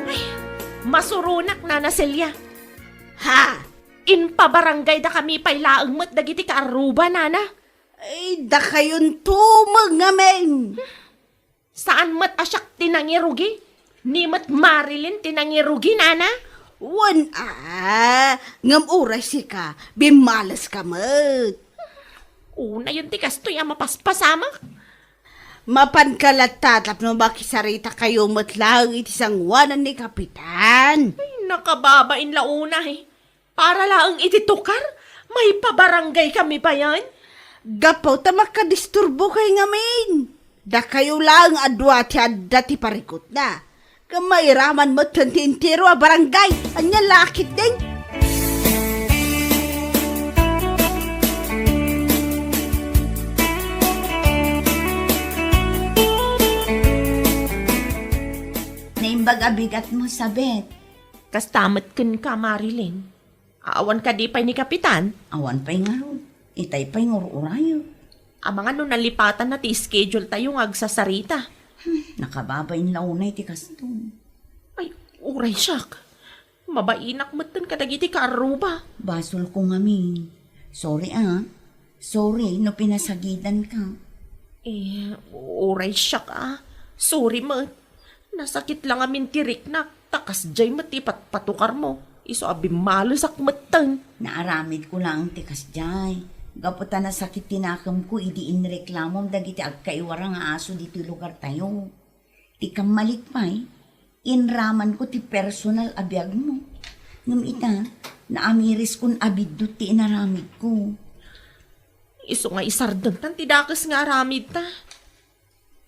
Ay, masuronak, Nana Celia. Ha? Impabarangaydakami pay laeng met dagiti kaarruba, Nana. Ay, dakayon tumeng ngamin. Saan met a siak ti nangirugi? Ni met Marilyn ti nangirugi, Nana? Wen a, ngem uray sika, bimmales ka met. Unayen ti kastoy a mapaspasamak. Mapanka latta tapno makisaritakayo met laeng iti sangoanan ni Kapitan. Ay, nakababain la unay. Para laeng iti tukar, maipabarangaykami payen? Gapu ta makadisturbokay ngamin. Dakayo laeng a dua ti adda ti parikutna. Ngem mairaman metten ti entero a barangay. Ania la ketdin? Naimbag a bigatmo, Sabet. Kasta met kenka, Marilyn. Awan kadi pay ni Kapitan? Awan pay ngarud. Itay pay ngur-urayo. Amangan no nalipatanna ti schedule tayo nga agsasarita. Hmm, nakababain la unay ti kasto. Ay, uray siak. Mabainak metten kadagiti kaarruba. Basolko ngamin. Sorry, a. Sorry no pinasagidanka. Eh, uray siak, a. Sorry met. Nasakit la ngamin ti riknak, ta kasdiay met ti patpatukarmo. Isu a bimmalesak metten. Naaramidko laeng ti kasdiay. Gapu ta nasakit ti nakemko idi inreklamom dagiti agkaiwara nga aso ditoy lugartayo. Ti kammalik pay, inramanko ti personal a biagmo. Ngem ita, naamiriskon a biddut ti inaramidko. Isu nga isardengtan ti dakes nga aramidta.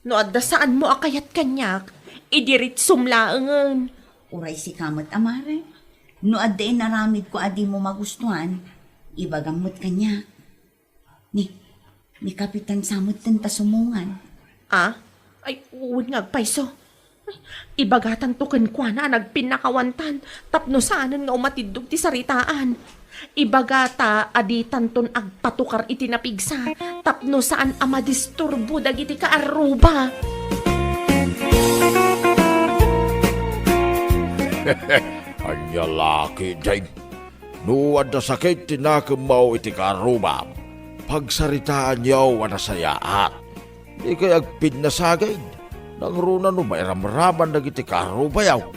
No adda saanmo a kayat kaniak, idiritsom laengen. Uray sika met, a mare. No adda inaramidko a dimo magustuan, ibagam met kaniak. Ni, ni Kapitan sa metten ta sumungan. A? Ay, wen nga agpayso. Ibagatanto kenkuana a nagpinnakawantan tapno saanen nga umatiddog ti saritaan. Ibagata a ditanton agpatukar iti napigsa tapno saan a madisturbo dagiti kaarruba. Ania la ketdin? No adda sakit ti nakemmo iti karrubam, pagsaritaanyo a nasayaat. Dikay agpinnasagid, nangruna no mairamraman dagiti karrubayo.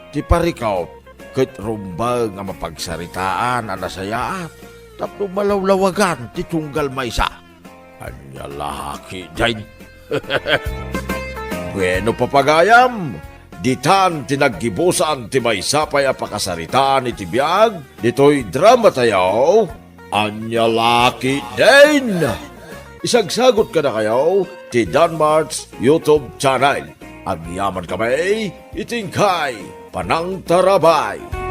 Ti parikop ket rumbeng a mapagsaritaan a nasayaat tapno malawlawagan ti tunggal maysa. Ania la ketdin? Bueno, papagayam, ditan ti naggibusan ti maysa pay a pakasaritaan iti biag ditoy dramatayo. Ania la ketdin? Isagsagut kadakayo ti Danmart's YouTube channel. Agyamankami iti inkay panangtarabay.